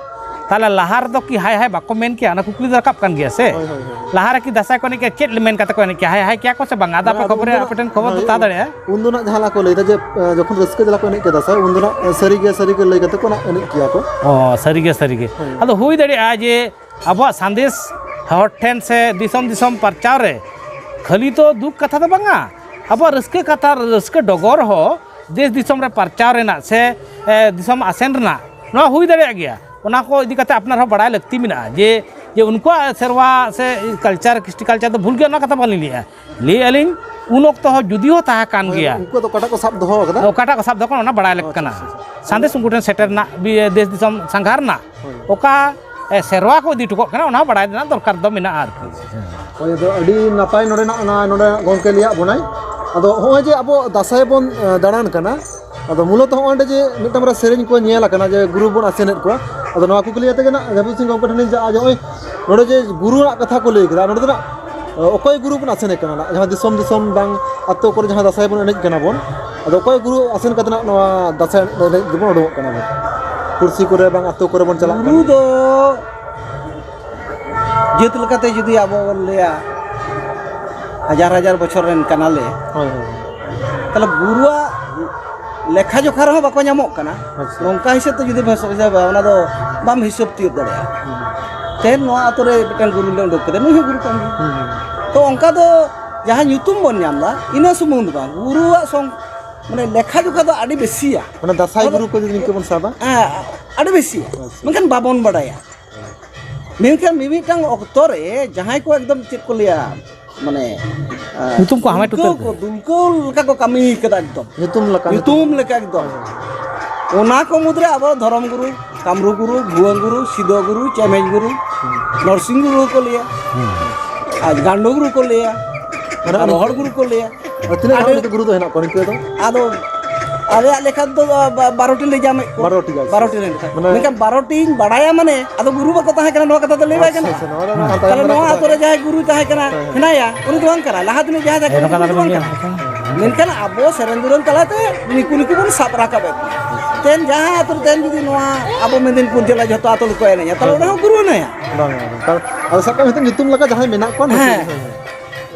ᱛᱟᱦᱚᱞᱮ ᱞᱟᱦᱟ ᱨᱮᱫᱚ ᱠᱤ ᱦᱟᱭ ᱦᱟᱭ ᱵᱟᱠᱚ ᱢᱮᱱ ᱠᱮᱭᱟ? ᱚᱱᱟ ᱠᱩᱠᱞᱤ ᱫᱚ ᱨᱟᱠᱟᱵ ᱠᱟᱱ ᱜᱮᱭᱟ ᱥᱮ? ᱦᱳᱭ, ᱦᱳᱭ, ᱦᱳᱭ᱾ ᱞᱟᱦᱟ ᱨᱮ ᱠᱤ ᱫᱟᱸᱥᱟᱭ ᱠᱚ ᱮᱱᱮᱡ ᱠᱮᱭᱟ? ᱪᱮᱫ ᱢᱮᱱ ᱠᱟᱛᱮ ᱠᱚ ᱮᱱᱮᱡ ᱠᱮᱭᱟ? ᱦᱟᱭ ᱦᱟᱭ ᱠᱮᱭᱟ ᱠᱚ ᱥᱮ ᱵᱟᱝᱟ? ᱟᱫᱚ ᱵᱟᱝᱟ, ᱟᱯᱮ ᱟᱫᱚ ᱠᱷᱚᱵᱚᱨ ᱩᱱ ᱨᱮ, ᱫᱚ ᱟᱯᱮ ᱴᱷᱮᱱ ᱠᱷᱚᱵᱚᱨ ᱫᱚ ᱦᱳᱭ, ᱛᱟᱦᱮᱸ ᱫᱟᱲᱮᱭᱟᱜᱼᱟ᱾ ᱩᱱ ᱫᱚ ᱱᱟᱜ ᱡᱟᱦᱟᱸ ᱞᱮᱠᱟ ᱠᱚ ᱞᱟᱹᱭᱫᱟ ᱡᱮ, ᱮ, ᱡᱚᱠᱷᱚᱱ ᱨᱟᱹᱥᱠᱟᱹ ᱡᱟᱞᱟ ᱠᱚ ᱮᱱᱮᱡ ᱠᱮᱫᱟ ᱥᱮ, ᱩᱱ ᱫᱚ ᱱᱟᱜ, ᱮ, ᱥᱟᱹᱨᱤ ᱜᱮ, ᱥᱟᱹᱨᱤ ᱜᱮ ᱞᱟᱹᱭ ᱠᱟᱛᱮ ᱠᱚ ᱱᱟᱜ ᱮᱱᱮᱡ ᱠᱮᱭᱟ ᱠᱚ᱾ ᱚ, ᱥᱟᱹᱨᱤ ᱜᱮ, ᱥᱟᱹᱨᱤ ᱜᱮ᱾ ᱦᱳᱭ᱾ ᱟᱫᱚ ᱦᱩᱭ ᱫᱟᱲᱮᱭᱟᱜᱼᱟ ᱡᱮ ᱟᱵᱚᱣᱟᱜ ᱥᱟᱸᱫᱮᱥ ᱦᱚᱲ ᱴᱷᱮᱱ ᱥᱮ ᱫᱤᱥᱚᱢ ᱫᱤᱥᱚᱢ ᱯᱟᱨᱪᱟᱣ ᱨᱮ ᱠᱷᱟᱹᱞᱤ ᱛᱚ ᱫᱩᱠ ᱠᱟᱛᱷᱟ ᱫᱚ ᱵᱟᱝᱟ, ᱟᱵᱚᱣᱟᱜ ᱨᱟᱹᱥᱠᱟᱹ ᱠᱟᱛᱷᱟ, ᱨᱟᱹᱥᱠᱟᱹ ᱰᱚᱜᱚᱨ ᱦᱚᱸ ᱫᱮᱥ ᱫᱤᱥᱚᱢ ᱨᱮ ᱯᱟᱨᱪᱟᱣ ᱨᱮᱱᱟᱜ ᱥᱮ, ᱮ, ᱫᱤᱥᱚᱢ ᱟᱥᱮᱱ ᱨᱮᱱᱟᱜ ᱱᱚᱣᱟ ᱦᱩᱭ ᱫᱟᱲᱮᱭᱟᱜ ᱜᱮᱭᱟ᱾ ᱚᱱᱟ ᱠᱚ ᱤᱫᱤ ᱠᱟᱛᱮ ᱟᱯᱱᱟᱨ ᱦᱚᱸ ᱵᱟᱲᱟᱭ ᱞᱟᱹᱠᱛᱤ ᱢᱮᱱᱟᱜᱼᱟ ᱡᱮ, ᱡᱮ ᱩᱱᱠᱩᱣᱟᱜ ᱥᱮᱨᱣᱟ ᱥᱮ culture, ᱠᱨᱤᱥᱴᱤ culture ᱫᱚ ᱵᱷᱩᱞ ᱜᱮᱭᱟ, ᱚᱱᱟ ᱠᱟᱛᱷᱟ ᱵᱟᱹᱞᱤᱧ ᱞᱟᱹᱭᱮᱫᱼᱟ᱾ ᱞᱟᱹᱭᱮᱫᱼᱟ ᱞᱤᱧ, ᱩᱱ ᱚᱠᱛᱚ ᱦᱚᱸ ᱡᱩᱫᱤ ᱦᱚᱸ ᱛᱟᱦᱮᱸ ᱠᱟᱱ ᱦᱳᱭ, ᱜᱮᱭᱟ, ᱩᱱᱠᱩ ᱫᱚ ᱚᱠᱟᱴᱟᱜ ᱠᱚ ᱥᱟᱵ ᱫᱚᱦᱚ ᱟᱠᱟᱫᱟ? ᱚᱠᱟᱴᱟᱜ ᱠᱚ ᱥᱟᱵ ᱫᱚᱦᱚ ᱠᱟᱱᱟ, ᱚᱱᱟ ᱵᱟᱲᱟᱭ ᱞᱟᱹᱠᱛᱤ ᱟᱪᱪᱷᱟ, ᱠᱟᱱᱟ᱾ ᱟᱪᱪᱷᱟ, ᱟᱪᱪᱷᱟ᱾ ᱥᱟᱸᱫᱮᱥ ᱩᱱᱠᱩ ᱴᱷᱮᱱ ᱥᱮᱴᱮᱨ ᱨᱮᱱᱟᱜ, ᱵᱤ-, ᱫᱮᱥ ᱫᱤᱥᱚᱢ ᱥᱟᱸᱜᱷᱟᱨ ᱨᱮᱱᱟᱜ ᱦᱳᱭ᱾ ᱚᱠᱟ, ᱮ, ᱥᱮᱨᱣᱟ ᱠᱚ ᱤᱫᱤ ᱦᱚᱴᱚ ᱠᱟᱜ ᱠᱟᱱᱟ, ᱚᱱᱟ ᱵᱟᱲᱟᱭ ᱨᱮᱱᱟᱜ ᱫᱚᱨᱠᱟᱨ ᱫᱚ ᱢᱮᱱᱟᱜᱼᱟ ᱟᱨᱠᱤ᱾ ᱦᱳᱭ, ᱟᱫᱚ ᱟᱹᱰᱤ ᱱᱟᱯᱟᱭ ᱱᱚᱰᱮᱱᱟᱜ ᱚᱱᱟ, ᱱᱚᱰᱮ ᱜᱚᱢᱠᱮ ᱞᱟᱹᱭᱟᱫ ᱵᱚᱱᱟᱭ᱾ ᱟᱫᱚ ᱦᱚᱸᱜᱼᱚᱭ ᱡᱮ ᱟᱵᱚ ᱫᱟᱸᱥᱟᱭ ᱵᱚᱱ, ᱮ, ᱫᱟᱬᱟᱱ ᱠᱟᱱᱟ, ᱟᱫᱚ ᱢᱩᱞᱚᱛᱚ ᱦᱚᱸᱜᱼᱚᱭ ᱱᱚᱰᱮ ᱡᱮ ᱢᱤᱫᱴᱟᱝ ᱵᱟᱨᱭᱟ ᱥᱮᱨᱮᱧ ᱠᱚ ᱧᱮᱞ ᱟᱠᱟᱱᱟ ᱡᱮ ᱜᱩᱨᱩ ᱵᱚᱱ ᱟᱥᱮᱱᱮᱫ ᱠᱚᱣᱟ, ᱟᱫᱚ ᱱᱚᱣᱟ ᱠᱩᱠᱞᱤ ᱟᱛᱮ ᱜᱮ ᱱᱟᱜ ᱡᱟᱹᱯᱩᱫ ᱥᱤᱝ ᱜᱚᱢᱠᱮ ᱴᱷᱮᱱ ᱞᱤᱧ ᱪᱟᱞᱟᱜᱼᱟ ᱡᱮ ᱱᱚᱜᱼᱚᱭ ᱱᱚᱰᱮ ᱡᱮ ᱜᱩᱨᱩ ᱨᱮᱱᱟᱜ ᱠᱟᱛᱷᱟ ᱠᱚ ᱞᱟᱹᱭ ᱠᱮᱫᱟ, ᱱᱚᱰᱮ ᱫᱚ ᱱᱟᱜ, ᱮ, ᱚᱠᱚᱭ ᱜᱩᱨᱩ ᱵᱚᱱ ᱟᱥᱮᱱᱮ ᱠᱟᱱᱟ ᱱᱟᱜ? ᱡᱟᱦᱟᱸ ᱫᱤᱥᱚᱢ ᱫᱤᱥᱚᱢ ᱵᱟᱝ ᱟᱛᱳ ᱠᱚᱨᱮ ᱡᱟᱦᱟᱸ ᱫᱟᱸᱥᱟᱭ ᱵᱚᱱ ᱮᱱᱮᱡ ᱠᱟᱱᱟ ᱵᱚᱱ, ᱟᱫᱚ ᱚᱠᱚᱭ ᱜᱩᱨᱩ ᱟᱥᱮᱱ ᱠᱟᱛᱮ ᱱᱟᱜ ᱱᱚᱣᱟ ᱫᱟᱸᱥᱟᱭ ᱮᱱᱮᱡ ᱫᱚᱵᱚᱱ ᱩᱰᱩᱠᱚᱜ ᱠᱟᱱᱟ ᱵᱚᱱ? ᱯᱩᱲᱥᱤ ᱠᱚᱨᱮ ᱵᱟᱝ ᱟᱛᱳ ᱠᱚᱨᱮ ᱵᱚᱱ ᱪᱟᱞᱟᱜ ᱠᱟᱱᱟ᱾ ᱜᱩᱨᱩ ᱫᱚ ᱡᱟᱹᱛ ᱞᱮᱠᱟᱛᱮ ᱡᱩᱫᱤ ᱟᱵᱚ ᱵᱚᱱ ᱞᱟᱹᱭᱟ, ᱦᱟᱡᱟᱨ ᱦᱟᱡᱟᱨ ᱵᱚᱪᱷᱚᱨ ᱨᱮᱱ ᱠᱟᱱᱟᱞᱮ, ᱦᱳᱭ, ᱦᱳᱭ᱾ ᱛᱟᱦᱚᱞᱮ ᱜᱩᱨᱩᱣᱟᱜ ᱞᱮᱠᱷᱟ ᱡᱚᱠᱷᱟ ᱨᱮᱦᱚᱸ ᱵᱟᱠᱚ ᱧᱟᱢᱚᱜ ᱠᱟᱱᱟ᱾ ᱟᱪᱪᱷᱟ᱾ ᱱᱚᱝᱠᱟ ᱦᱤᱥᱟᱹᱵ ᱛᱮ ᱡᱩᱫᱤ ᱵᱷᱮᱥ-, ᱦᱤᱥᱟᱹᱵᱟ, ᱚᱱᱟ ᱫᱚ ᱵᱟᱢ ᱦᱤᱥᱟᱹᱵ ᱛᱤᱭᱳᱜ ᱫᱟᱲᱮᱭᱟᱜᱼᱟ᱾ ᱦᱩᱸ᱾ ᱛᱮᱦᱮᱧ ᱱᱚᱣᱟ ᱟᱛᱳ ᱨᱮ ᱢᱤᱫᱴᱟᱝ ᱜᱩᱨᱩ ᱞᱮ ᱩᱰᱩᱠ ᱠᱮᱫᱮ, ᱱᱩᱭ ᱦᱚᱸ ᱜᱩᱨᱩ ᱠᱟᱱ ᱜᱮᱭᱟ᱾ ᱦᱩᱸ, ᱦᱩᱸ᱾ ᱛᱚ, ᱚᱱᱠᱟ ᱫᱚ ᱡᱟᱦᱟᱸ ᱧᱩᱛᱩᱢ ᱵᱚᱱ ᱧᱟᱢ ᱮᱫᱟ, ᱤᱱᱟᱹ ᱥᱩᱢᱩᱝ ᱫᱚ ᱵᱟᱝ, ᱜᱩᱨᱩᱣᱟᱜ ᱥᱚᱝ-, ᱢᱟᱱᱮ, ᱞᱮᱠᱷᱟ ᱡᱚᱠᱷᱟ ᱫᱚ ᱟᱹᱰᱤ ᱵᱮᱥᱤᱭᱟ᱾ ᱢᱟᱱᱮ, ᱫᱟᱸᱥᱟᱭ ᱚᱱᱟ ᱫᱚ ᱜᱩᱨᱩ ᱠᱚ ᱡᱩᱫᱤ ᱱᱤᱝᱠᱟᱹ ᱵᱚᱱ ᱥᱟᱵᱟ? ᱦᱮᱸ, ᱟᱹᱰᱤ ᱵᱮᱥᱤᱭᱟ᱾ ᱟᱪᱪᱷᱟ᱾ ᱢᱮᱱᱠᱷᱟᱱ ᱵᱟᱵᱚᱱ ᱵᱟᱲᱟᱭᱟ᱾ ᱢᱮᱱᱠᱷᱟᱱ ᱢᱤᱢᱤᱫᱴᱟᱝ ᱚᱠᱛᱚ ᱨᱮ ᱡᱟᱦᱟᱸᱭ ᱠᱚ ᱮᱠᱫᱚᱢ, ᱪᱮᱫ ᱠᱚ ᱞᱟᱹᱭᱟ, ᱢᱟᱱᱮ, ᱟᱸ, ᱧᱩᱛᱩᱢ ᱠᱚ ᱦᱟᱢᱮᱴ ᱩᱛᱟᱹᱨ ᱫᱩᱞᱠᱟᱹᱣ ᱠᱚ, ᱠᱮᱫᱟ᱾ ᱫᱩᱞᱠᱟᱹᱣ ᱞᱮᱠᱟ ᱠᱚ ᱠᱟᱹᱢᱤ ᱠᱟᱫᱟ ᱮᱠᱫᱚᱢ᱾ ᱧᱩᱛᱩᱢ ᱞᱮᱠᱟ, ᱧᱩᱛᱩᱢ ᱞᱮᱠᱟ ᱮᱠᱫᱚᱢ᱾ ᱦᱳᱭ, ᱦᱳᱭ᱾ ᱚᱱᱟ ᱠᱚ ᱢᱩᱫᱽᱨᱮ ᱟᱵᱚ ᱫᱷᱚᱨᱚᱢ ᱜᱩᱨᱩ, ᱠᱟᱢᱨᱩ ᱜᱩᱨᱩ, ᱵᱷᱩᱣᱟᱹᱝ ᱜᱩᱨᱩ, ᱥᱤᱫᱚ ᱜᱩᱨᱩ, ᱪᱮᱢᱮᱧ ᱜᱩᱨᱩ, ᱦᱩᱸ᱾ ᱱᱚᱨᱥᱤᱝ ᱜᱩᱨᱩ ᱦᱚᱸᱠᱚ ᱞᱟᱹᱭᱟ, ᱦᱩᱸ᱾ ᱟᱨ ᱜᱟᱱᱰᱚ ᱜᱩᱨᱩ ᱠᱚ ᱞᱟᱹᱭᱟ, ᱢᱟᱱᱮ ᱟᱨ ᱨᱚᱦᱚᱲ ᱜᱩᱨᱩ ᱠᱚ ᱞᱟᱹᱭᱟ᱾ ᱟᱨ ᱛᱤᱱᱟᱹᱜ ᱜᱟᱱ ᱟᱫᱚ ᱱᱤᱛᱚᱜ ᱜᱩᱨᱩ ᱫᱚ ᱦᱮᱱᱟᱜ ᱠᱚᱣᱟ ᱱᱤᱛᱚᱜ ᱫᱚ? ᱟᱫᱚ ᱟᱞᱮᱭᱟᱜ ᱞᱮᱠᱷᱟ ᱫᱚ, ᱵᱟ-, ᱵᱟᱨᱚ ᱴᱤ ᱞᱮ ᱧᱟᱢᱮᱫ ᱠᱚᱣᱟ᱾ ᱵᱟᱨᱚ ᱴᱤ ᱜᱟᱱ᱾ ᱵᱟᱨᱚ ᱴᱤ ᱨᱮᱱ ᱠᱷᱟᱡ᱾ ᱢᱟᱱᱮ ᱢᱮᱱᱠᱷᱟᱱ ᱵᱟᱨᱚ ᱴᱤᱧ ᱵᱟᱲᱟᱭᱟ, ᱢᱟᱱᱮ, ᱟᱫᱚ ᱜᱩᱨᱩ ᱵᱟᱠᱚ ᱛᱟᱦᱮᱸ ᱠᱟᱱᱟ, ᱱᱚᱣᱟ ᱠᱟᱛᱷᱟ ᱫᱚ ᱞᱟᱹᱭ ᱵᱟᱭ ᱟᱪᱪᱷᱟ, ᱜᱟᱱᱚᱜᱼᱟ᱾ ᱟᱪᱪᱷᱟ, ᱱᱚᱣᱟ ᱫᱚ ᱦᱟᱸᱜ ᱛᱟᱦᱚᱞᱮ ᱱᱚᱣᱟ ᱠᱟᱛᱷᱟ ᱟᱛᱳ ᱨᱮ ᱠᱟᱱᱟ᱾ ᱡᱟᱦᱟᱸᱭ ᱜᱩᱨᱩᱭ ᱛᱟᱦᱮᱸ ᱠᱟᱱᱟ, ᱦᱮᱸ᱾ ᱦᱮᱱᱟᱭᱟ, ᱩᱱᱤ ᱫᱚ ᱵᱟᱝ ᱠᱟᱱᱟᱭ, ᱞᱟᱦᱟ ᱫᱤᱱᱤᱡ ᱡᱟᱦᱟᱸᱭ ᱛᱟᱦᱮᱸ ᱠᱟᱱᱟ, ᱩᱱᱤ ᱫᱚ ᱵᱟᱝ ᱠᱟᱱᱟᱭ᱾ ᱢᱮᱱᱠᱷᱟᱱ ᱟᱵᱚ ᱥᱮᱨᱮᱧ ᱫᱩᱨᱟᱹᱝ ᱛᱟᱞᱟᱛᱮ ᱱᱤᱠᱩ ᱱᱤᱠᱩ ᱵᱚᱱ ᱥᱟᱵ ᱨᱟᱠᱟᱵᱮᱫ ᱠᱚᱣᱟ᱾ ᱛᱮᱦᱮᱧ ᱡᱟᱦᱟᱸ ᱟᱛᱳ ᱨᱮ ᱛᱮᱦᱮᱧ ᱡᱩᱫᱤ ᱱᱚᱣᱟ ᱟᱵᱚ ᱢᱮᱫᱤᱱᱯᱩᱨ ᱡᱮᱞᱟ ᱡᱷᱚᱛᱚ ᱟᱛᱳ ᱨᱮᱠᱚ ᱮᱱᱮᱡᱟ, ᱛᱟᱦᱚᱞᱮ ᱚᱸᱰᱮ ᱦᱚᱸ ᱜᱩᱨᱩ ᱦᱮᱱᱟᱭᱟ᱾ ᱵᱟᱝ, ᱵᱟᱝ, ᱵᱟᱝ᱾ ᱟᱫᱚ ᱥᱟᱵ ᱠᱟᱜ ᱢᱮ, ᱱᱤᱛᱚᱜ ᱧᱩᱛᱩᱢ ᱞᱮᱠᱟ ᱡᱟᱦᱟᱸᱭ ᱢᱮᱱᱟᱜ ᱠᱚᱣᱟ, ᱱᱩᱠᱩ ᱦᱮᱸ᱾ ᱜᱮ᱾ ᱦᱮᱸ, ᱦᱮᱸ᱾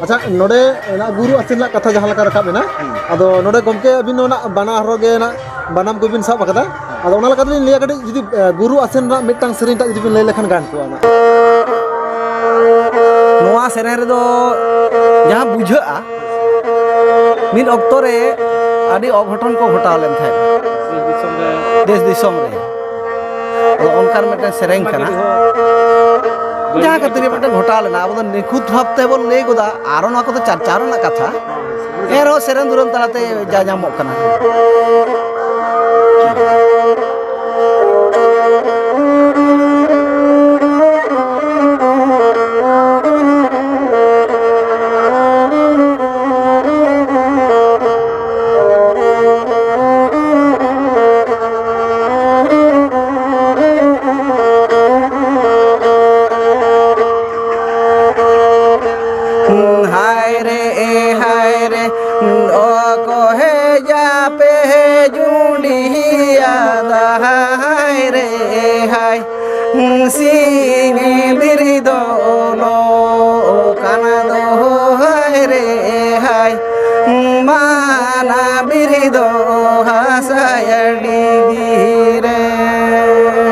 ᱟᱪᱪᱷᱟ, ᱱᱚᱰᱮ ᱚᱱᱟ ᱜᱩᱨᱩ ᱟᱥᱮᱱ ᱨᱮᱱᱟᱜ ᱠᱟᱛᱷᱟ ᱡᱟᱦᱟᱸ ᱞᱮᱠᱟ ᱨᱟᱠᱟᱵ ᱮᱱᱟ, ᱦᱩᱸ᱾ ᱟᱫᱚ ᱱᱚᱰᱮ ᱜᱚᱢᱠᱮ ᱟᱹᱵᱤᱱ ᱫᱚ ᱚᱱᱟ ᱵᱟᱱᱟ ᱦᱚᱨᱚᱜ ᱜᱮ ᱚᱱᱟ ᱵᱟᱱᱟᱢ ᱠᱚᱵᱤᱱ ᱥᱟᱵ ᱟᱠᱟᱫᱟ᱾ ᱟᱫᱚ ᱚᱱᱟ ᱞᱮᱠᱟ ᱛᱮᱞᱤᱧ ᱞᱟᱹᱭᱟ, ᱠᱟᱹᱴᱤᱡ ᱡᱩᱫᱤ, ᱮ, ᱜᱩᱨᱩ ᱟᱥᱮᱱ ᱨᱮᱱᱟᱜ ᱢᱤᱫᱴᱟᱝ ᱥᱮᱨᱮᱧ ᱴᱟᱜ ᱡᱩᱫᱤ ᱵᱤᱱ ᱞᱟᱹᱭ ᱞᱮᱠᱷᱟᱱ ᱜᱟᱱ ᱠᱚᱜᱼᱟ ᱱᱟᱜ᱾ ᱱᱚᱣᱟ ᱥᱮᱨᱮᱧ ᱨᱮᱫᱚ ᱡᱟᱦᱟᱸ ᱵᱩᱡᱷᱟᱹᱜᱼᱟ, ᱢᱤᱫ ᱚᱠᱛᱚ ᱨᱮ ᱟᱹᱰᱤ ᱚᱜᱷᱚᱴᱚᱱ ᱠᱚ ᱜᱷᱚᱴᱟᱣ ᱞᱮᱱ ᱛᱟᱦᱮᱸᱫ ᱫᱮᱥ ᱫᱤᱥᱚᱢ ᱨᱮ᱾ ᱫᱮᱥ ᱫᱤᱥᱚᱢ ᱨᱮ᱾ ᱟᱫᱚ ᱚᱱᱠᱟᱱ ᱢᱤᱫᱴᱮᱱ ᱥᱮᱨᱮᱧ ᱠᱟᱱᱟ, ᱡᱟᱦᱟᱸ ᱠᱷᱟᱹᱛᱤᱨ ᱢᱤᱫᱴᱮᱱ ᱜᱷᱚᱴᱟᱣ ᱞᱮᱱᱟ᱾ ᱟᱵᱚ ᱫᱚ ᱱᱤᱠᱷᱩᱛ ᱵᱷᱟᱵᱽ ᱛᱮᱵᱚᱱ ᱞᱟᱹᱭ ᱜᱚᱫᱟ, ᱟᱨᱚ ᱱᱚᱣᱟ ᱠᱚᱫᱚ ᱪᱟᱨᱪᱟᱣ ᱨᱮᱱᱟᱜ ᱠᱟᱛᱷᱟ, ᱮᱱᱨᱮᱦᱚᱸ ᱥᱮᱨᱮᱧ ᱫᱩᱨᱟᱹᱝ ᱛᱟᱞᱟᱛᱮ ᱡᱟ ᱧᱟᱢᱚᱜ ᱠᱟᱱᱟ᱾ ᱦᱟᱭ ᱨᱮ, ᱮ ᱦᱟᱭ ᱨᱮ, ᱚᱠᱚᱭ ᱦᱮᱡ ᱟᱯᱮ ᱥᱤᱧ ᱵᱤᱨᱤᱫᱚ ᱱᱚ ᱠᱟᱱᱟ ᱫᱚ ᱦᱟᱭ ᱨᱮ ᱦᱟᱭ, ᱢᱟᱱᱟ ᱵᱤᱨᱤᱫᱚ ᱦᱟᱥᱟᱭ ᱰᱤᱜᱤ ᱨᱮ᱾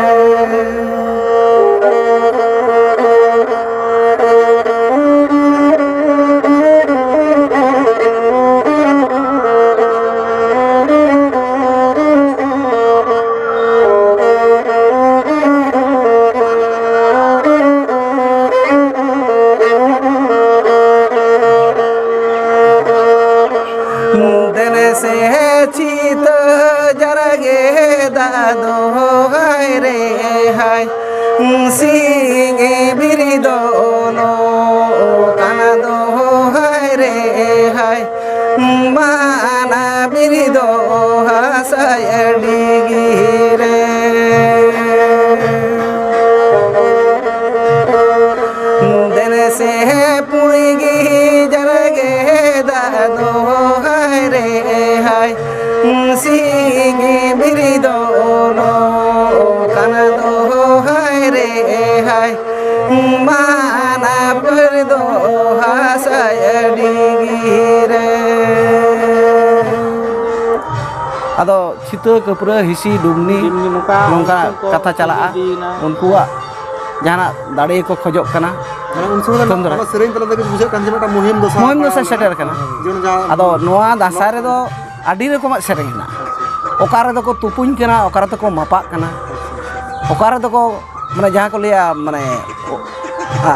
ᱫᱮᱱ ᱥᱮ ᱪᱤᱛᱟᱹ ᱡᱟᱨᱜᱮ ᱫᱟᱫᱚ ᱦᱟᱭ ᱨᱮ ᱦᱟᱭ, ᱥᱤᱧ ᱵᱤᱨᱤᱫᱚ ᱱᱚ ᱠᱟᱱᱟ ᱫᱚ ᱦᱟᱭ ᱨᱮ ᱦᱟᱭ, ᱢᱟᱱᱟ ᱵᱤᱨᱤᱫᱚ ᱦᱟᱥᱟᱭ ᱰᱤᱜᱤ ᱨᱮ᱾ ᱫᱮᱱ ᱥᱮ ᱯᱩᱲᱜᱤ ᱡᱟᱨᱜᱮ ᱫᱟᱫᱚ ᱦᱟᱭ ᱨᱮ ᱦᱟᱭ, ᱥᱤᱧ ᱵᱤᱨᱤᱫᱚ ᱱᱚ ᱠᱟᱱᱟ ᱫᱚ ᱦᱟᱭ ᱨᱮ ᱦᱟᱭ, ᱢᱟᱱᱟ ᱯᱟᱹᱨ ᱫᱚ ᱦᱟᱥᱟᱭ ᱰᱤᱜᱤ ᱨᱮ᱾ ᱟᱫᱚ ᱪᱷᱤᱛᱟᱹ, ᱠᱟᱹᱯᱨᱟᱹ, ᱦᱤᱥᱤ, ᱰᱩᱢᱱᱤ, ᱰᱩᱢᱱᱤ, ᱱᱚᱝᱠᱟ ᱱᱚᱝᱠᱟ ᱧᱩᱛᱩᱢ ᱠᱚ ᱠᱟᱛᱷᱟ ᱪᱟᱞᱟᱜᱼᱟ᱾ ᱤᱫᱤᱭᱮᱱᱟ᱾ ᱩᱱᱠᱩᱣᱟᱜ ᱡᱟᱦᱟᱱᱟᱜ ᱫᱟᱲᱮ ᱠᱚ ᱠᱷᱚᱡᱚᱜ ᱠᱟᱱᱟ᱾ ᱢᱟᱱᱮ ᱩᱱ ᱥᱚᱢᱚᱭ ᱫᱚ ᱥᱤᱛᱩᱝ ᱫᱟᱨᱟᱭ᱾ ᱚᱱᱟ ᱥᱮᱨᱮᱧ ᱛᱟᱞᱟ ᱛᱮᱜᱮ ᱵᱩᱡᱷᱟᱹᱜ ᱠᱟᱱ ᱡᱮ ᱢᱤᱫᱴᱟᱝ ᱢᱩᱦᱤᱢ ᱫᱚ ᱥᱟᱵ ᱢᱩᱦᱤᱢ ᱫᱚ ᱯᱟᱲᱟᱣ ᱥᱮ ᱥᱮᱴᱮᱨ ᱠᱟᱱᱟ᱾ ᱡᱮᱢᱚᱱ ᱡᱟᱦᱟᱸ ᱟᱫᱚ ᱱᱚᱣᱟ ᱫᱟᱸᱥᱟᱭ ᱨᱮᱫᱚ ᱟᱹᱰᱤ ᱨᱚᱠᱚᱢᱟᱜ ᱥᱮᱨᱮᱧ ᱦᱮᱱᱟᱜᱼᱟ᱾ ᱚᱠᱟ ᱨᱮᱫᱚ ᱠᱚ ᱛᱩᱯᱩᱧ ᱠᱟᱱᱟ, ᱚᱠᱟ ᱨᱮᱫᱚ ᱠᱚ ᱢᱟᱯᱟᱜ ᱠᱟᱱᱟ, ᱚᱠᱟ ᱨᱮᱫᱚ ᱠᱚ, ᱢᱟᱱᱮ, ᱡᱟᱦᱟᱸ ᱠᱚ ᱞᱟᱹᱭᱟ, ᱢᱟᱱᱮ, ᱟ,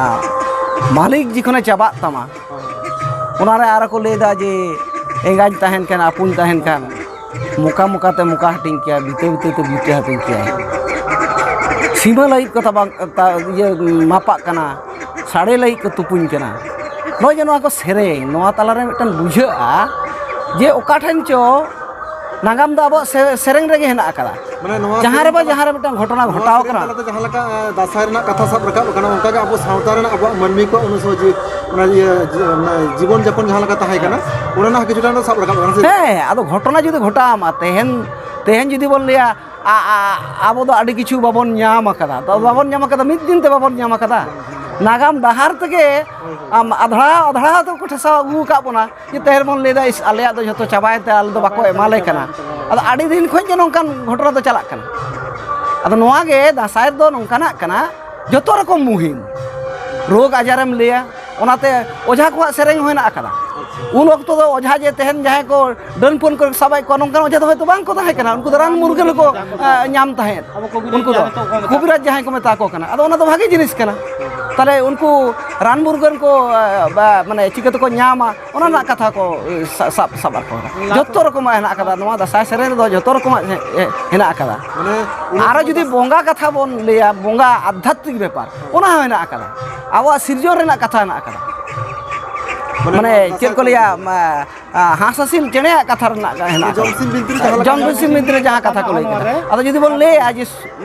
ᱢᱟᱹᱞᱤᱠ ᱡᱚᱠᱷᱚᱱᱮ ᱪᱟᱵᱟᱜ ᱛᱟᱢᱟ, ᱚᱱᱟᱨᱮ ᱟᱨᱚ ᱠᱚ ᱞᱟᱹᱭᱫᱟ ᱡᱮ, "ᱮᱸᱜᱟᱧ ᱛᱟᱦᱮᱱ ᱠᱷᱟᱱ, ᱟᱹᱯᱩᱧ ᱛᱟᱦᱮᱱ ᱠᱷᱟᱱ, ᱢᱚᱠᱟ ᱢᱚᱠᱟᱛᱮ ᱢᱚᱠᱟ ᱦᱟᱹᱴᱤᱧ ᱠᱮᱭᱟ, ᱵᱤᱛᱟᱹ ᱵᱤᱛᱟᱹᱛᱮ ᱵᱤᱛᱟᱹ ᱦᱟᱹᱴᱤᱧ ᱠᱮᱭᱟ, ᱥᱤᱢᱟᱹ ᱞᱟᱹᱜᱤᱫ ᱠᱚ ᱛᱟᱵᱟᱝ, ᱛᱟ-, ᱤᱭᱟᱹ, ᱢᱟᱯᱟᱜ ᱠᱟᱱᱟ, ᱥᱟᱰᱮ ᱞᱟᱹᱜᱤᱫ ᱠᱚ ᱛᱩᱯᱩᱧ ᱠᱟᱱᱟ᱾" ᱱᱚᱜᱼᱚᱭ ᱡᱮ ᱱᱚᱣᱟ ᱠᱚ ᱥᱮᱨᱮᱧ, ᱱᱚᱣᱟ ᱛᱟᱞᱟᱨᱮ ᱢᱤᱫᱴᱟᱝ ᱵᱩᱡᱷᱟᱹᱜᱼᱟ ᱡᱮ ᱚᱠᱟ ᱴᱷᱮᱱ ᱪᱚ ᱱᱟᱜᱟᱢ ᱫᱚ ᱟᱵᱚᱣᱟᱜ ᱥᱮ-, ᱥᱮᱨᱮᱧ ᱨᱮᱜᱮ ᱦᱮᱱᱟᱜ ᱟᱠᱟᱫᱟ᱾ ᱢᱟᱱᱮ ᱱᱚᱣᱟ ᱡᱟᱦᱟᱸ ᱨᱮ ᱥᱮᱨᱮᱧ ᱵᱟ ᱛᱟᱞᱟ, ᱡᱟᱦᱟᱸ ᱨᱮ ᱢᱤᱫᱴᱟᱝ ᱜᱷᱚᱴᱚᱱᱟ ᱱᱚᱣᱟ ᱜᱷᱚᱴᱟᱣ ᱥᱮᱨᱮᱧ ᱠᱟᱱᱟ᱾ ᱛᱟᱞᱟᱛᱮ ᱡᱟᱦᱟᱸ ᱞᱮᱠᱟ, ᱮ, ᱫᱟᱸᱥᱟᱭ ᱨᱮᱱᱟᱜ ᱠᱟᱛᱷᱟ ᱥᱟᱵ ᱨᱟᱠᱟᱵ ᱟᱠᱟᱱᱟ, ᱚᱱᱠᱟᱜᱮ ᱟᱵᱚ ᱥᱟᱶᱛᱟ ᱨᱮᱱᱟᱜ, ᱟᱵᱚᱣᱟᱜ ᱢᱟᱹᱱᱢᱤ ᱠᱚᱣᱟᱜ ᱚᱱᱟ ᱥᱚᱢᱚᱭ ᱡᱮ, ᱚᱱᱟ ᱤᱭᱟᱹ, ᱡᱮ, ᱚᱱᱟ ᱡᱤᱵᱚᱱ ᱡᱟᱯᱚᱱ ᱡᱟᱦᱟᱸ ᱞᱮᱠᱟ ᱛᱟᱦᱮᱸ ᱠᱟᱱᱟ, ᱚᱱᱟ ᱨᱮᱱᱟᱜ ᱠᱤᱪᱷᱩᱴᱟ ᱫᱚ ᱥᱟᱵ ᱨᱟᱠᱟᱵ ᱟᱠᱟᱱᱟ, ᱥᱮ? ᱦᱮᱸ, ᱟᱫᱚ ᱜᱷᱚᱴᱚᱱᱟ ᱡᱩᱫᱤ ᱜᱷᱚᱴᱟᱣ ᱟᱢᱟ, ᱛᱮᱦᱮᱧ, ᱛᱮᱦᱮᱧ ᱡᱩᱫᱤ ᱵᱚᱱ ᱞᱟᱹᱭᱟ, ᱟ-, ᱟ-, ᱟᱵᱚ ᱫᱚ ᱟᱹᱰᱤ ᱠᱤᱪᱷᱩ ᱵᱟᱵᱚᱱ ᱧᱟᱢ ᱟᱠᱟᱫᱟ᱾ ᱫᱚ ᱵᱟᱵᱚᱱ ᱧᱟᱢ ᱟᱠᱟᱫᱟ, ᱢᱤᱫ ᱫᱤᱱ ᱛᱮ ᱵᱟᱵᱚᱱ ᱧᱟᱢ ᱟᱠᱟᱫᱟ᱾ ᱱᱟᱜᱟᱢ ᱰᱟᱦᱟᱨ ᱛᱮᱜᱮ ᱟᱢ ᱟᱫᱷᱲᱟ ᱟᱫᱷᱲᱟ ᱛᱮᱠᱚ ᱴᱷᱮᱥᱟᱣ ᱟᱹᱜᱩ ᱟᱠᱟᱫ ᱵᱚᱱᱟ᱾ ᱡᱮ ᱛᱮᱦᱮᱧ ᱵᱚᱱ ᱞᱟᱹᱭᱫᱟ, "ᱤᱥ, ᱟᱞᱮᱭᱟᱜ ᱫᱚ ᱡᱷᱚᱛᱚ ᱪᱟᱵᱟᱭᱮᱱ ᱛᱟᱭᱟ, ᱟᱞᱮ ᱫᱚ ᱵᱟᱠᱚ ᱮᱢᱟᱞᱮ ᱠᱟᱱᱟ᱾" ᱟᱫᱚ ᱟᱹᱰᱤ ᱫᱤᱱ ᱠᱷᱚᱱ ᱜᱮ ᱱᱚᱝᱠᱟᱱ ᱜᱷᱚᱴᱚᱱᱟ ᱫᱚ ᱪᱟᱞᱟᱜ ᱠᱟᱱᱟ᱾ ᱟᱫᱚ ᱱᱚᱣᱟ ᱜᱮ ᱫᱟᱸᱥᱟᱭ ᱫᱚ ᱱᱚᱝᱠᱟᱱᱟᱜ ᱠᱟᱱᱟ, ᱡᱚᱛᱚ ᱨᱚᱠᱚᱢ ᱢᱩᱦᱤᱢ, ᱨᱳᱜᱽ ᱟᱡᱟᱨᱮᱢ ᱞᱟᱹᱭᱟ, ᱚᱱᱟᱛᱮ ᱚᱡᱷᱟ ᱠᱚᱣᱟᱜ ᱥᱮᱨᱮᱧ ᱦᱚᱸ ᱦᱮᱱᱟᱜ ᱟᱠᱟᱫᱟ᱾ ᱩᱱ ᱚᱠᱛᱚ ᱫᱚ ᱚᱡᱷᱟ ᱡᱮ ᱛᱮᱦᱮᱧ ᱡᱟᱦᱟᱸᱭ ᱠᱚ ᱰᱟᱹᱱ ᱯᱷᱟᱹᱱ ᱠᱚᱨᱮ ᱥᱟᱵᱟᱭᱮᱫ ᱠᱚᱣᱟ, ᱱᱚᱝᱠᱟᱱ ᱚᱡᱷᱟ ᱫᱚ ᱦᱚᱭᱛᱳ ᱵᱟᱝ ᱠᱚ ᱛᱟᱦᱮᱸ ᱠᱟᱱᱟ, ᱩᱱᱠᱩ ᱫᱚ ᱨᱟᱱ ᱢᱩᱨᱜᱟᱹᱱ ᱠᱚ, ᱟ, ᱧᱟᱢ ᱛᱟᱦᱮᱸᱫ᱾ ᱩᱱᱠᱩ ᱫᱚ ᱠᱚᱵᱤᱨᱟᱡᱽ ᱡᱟᱦᱟᱸᱭ ᱠᱚ ᱢᱮᱛᱟ ᱠᱚ ᱠᱟᱱᱟ, ᱟᱫᱚ ᱚᱱᱟ ᱫᱚ ᱵᱷᱟᱜᱮ ᱡᱤᱱᱤᱥ ᱠᱟᱱᱟ᱾ ᱛᱟᱦᱞᱮ ᱩᱱᱠᱩ ᱨᱟᱱ ᱢᱩᱨᱜᱟᱹᱱ ᱠᱚ, ᱟ, ᱵᱟ, ᱢᱟᱱᱮ ᱪᱤᱠᱟᱹ ᱛᱮᱠᱚ ᱧᱟᱢᱟ, ᱚᱱᱟ ᱨᱮᱱᱟᱜ ᱠᱟᱛᱷᱟ ᱠᱚ, ᱮ, ᱥᱟ-, ᱥᱟᱵ, ᱥᱟᱵ ᱨᱟᱠᱟᱵ ᱠᱟᱫᱟ᱾ ᱡᱚᱛᱚ ᱨᱚᱠᱚᱢᱟᱜ ᱦᱮᱱᱟᱜ ᱟᱠᱟᱫᱟ, ᱱᱚᱣᱟ ᱫᱟᱸᱥᱟᱭ ᱥᱮᱨᱮᱧ ᱨᱮᱫᱚ ᱡᱚᱛᱚ ᱨᱚᱠᱚᱢᱟᱜ ᱦᱮ-, ᱦᱮ-, ᱦᱮᱱᱟᱜ ᱟᱠᱟᱫᱟ᱾ ᱢᱟᱱᱮ, ᱚᱱᱟ ᱟᱨᱚ ᱡᱩᱫᱤ ᱵᱚᱸᱜᱟ ᱠᱟᱛᱷᱟ ᱵᱚᱱ ᱞᱟᱹᱭᱟ, ᱵᱚᱸᱜᱟ ᱟᱫᱷᱟᱛᱢᱤᱠ ᱵᱮᱯᱟᱨ, ᱚᱱᱟ ᱦᱚᱸ ᱦᱮᱱᱟᱜ ᱟᱠᱟᱫᱟ᱾ ᱟᱵᱚᱣᱟᱜ ᱥᱤᱨᱡᱚᱱ ᱨᱮᱱᱟᱜ ᱠᱟᱛᱷᱟ ᱦᱮᱱᱟᱜ ᱟᱠᱟᱫᱟ᱾ ᱢᱟᱱᱮ, ᱢᱟᱱᱮ, ᱪᱮᱫ ᱠᱚ ᱞᱟᱹᱭᱟ, ᱢᱟ, ᱟ, ᱦᱟᱸᱥ ᱦᱟᱹᱥᱤᱞ ᱪᱮᱬᱮᱭᱟᱜ ᱠᱟᱛᱷᱟ ᱨᱮᱱᱟᱜ ᱦᱮᱱᱟᱜ ᱟᱠᱟᱫᱟ᱾ ᱡᱚᱢᱥᱤᱢ ᱵᱤᱱᱛᱤ ᱨᱮ ᱡᱟᱦᱟᱸ ᱞᱮᱠᱟ ᱡᱚᱢᱥᱤᱢ ᱵᱤᱱᱛᱤ ᱨᱮ ᱡᱟᱦᱟᱸ ᱠᱟᱛᱷᱟ ᱠᱚ ᱞᱟᱹᱭ ᱠᱟᱫᱟ᱾ ᱟᱫᱚ ᱡᱩᱫᱤ ᱵᱚᱱ ᱞᱟᱹᱭᱟ ᱡᱮ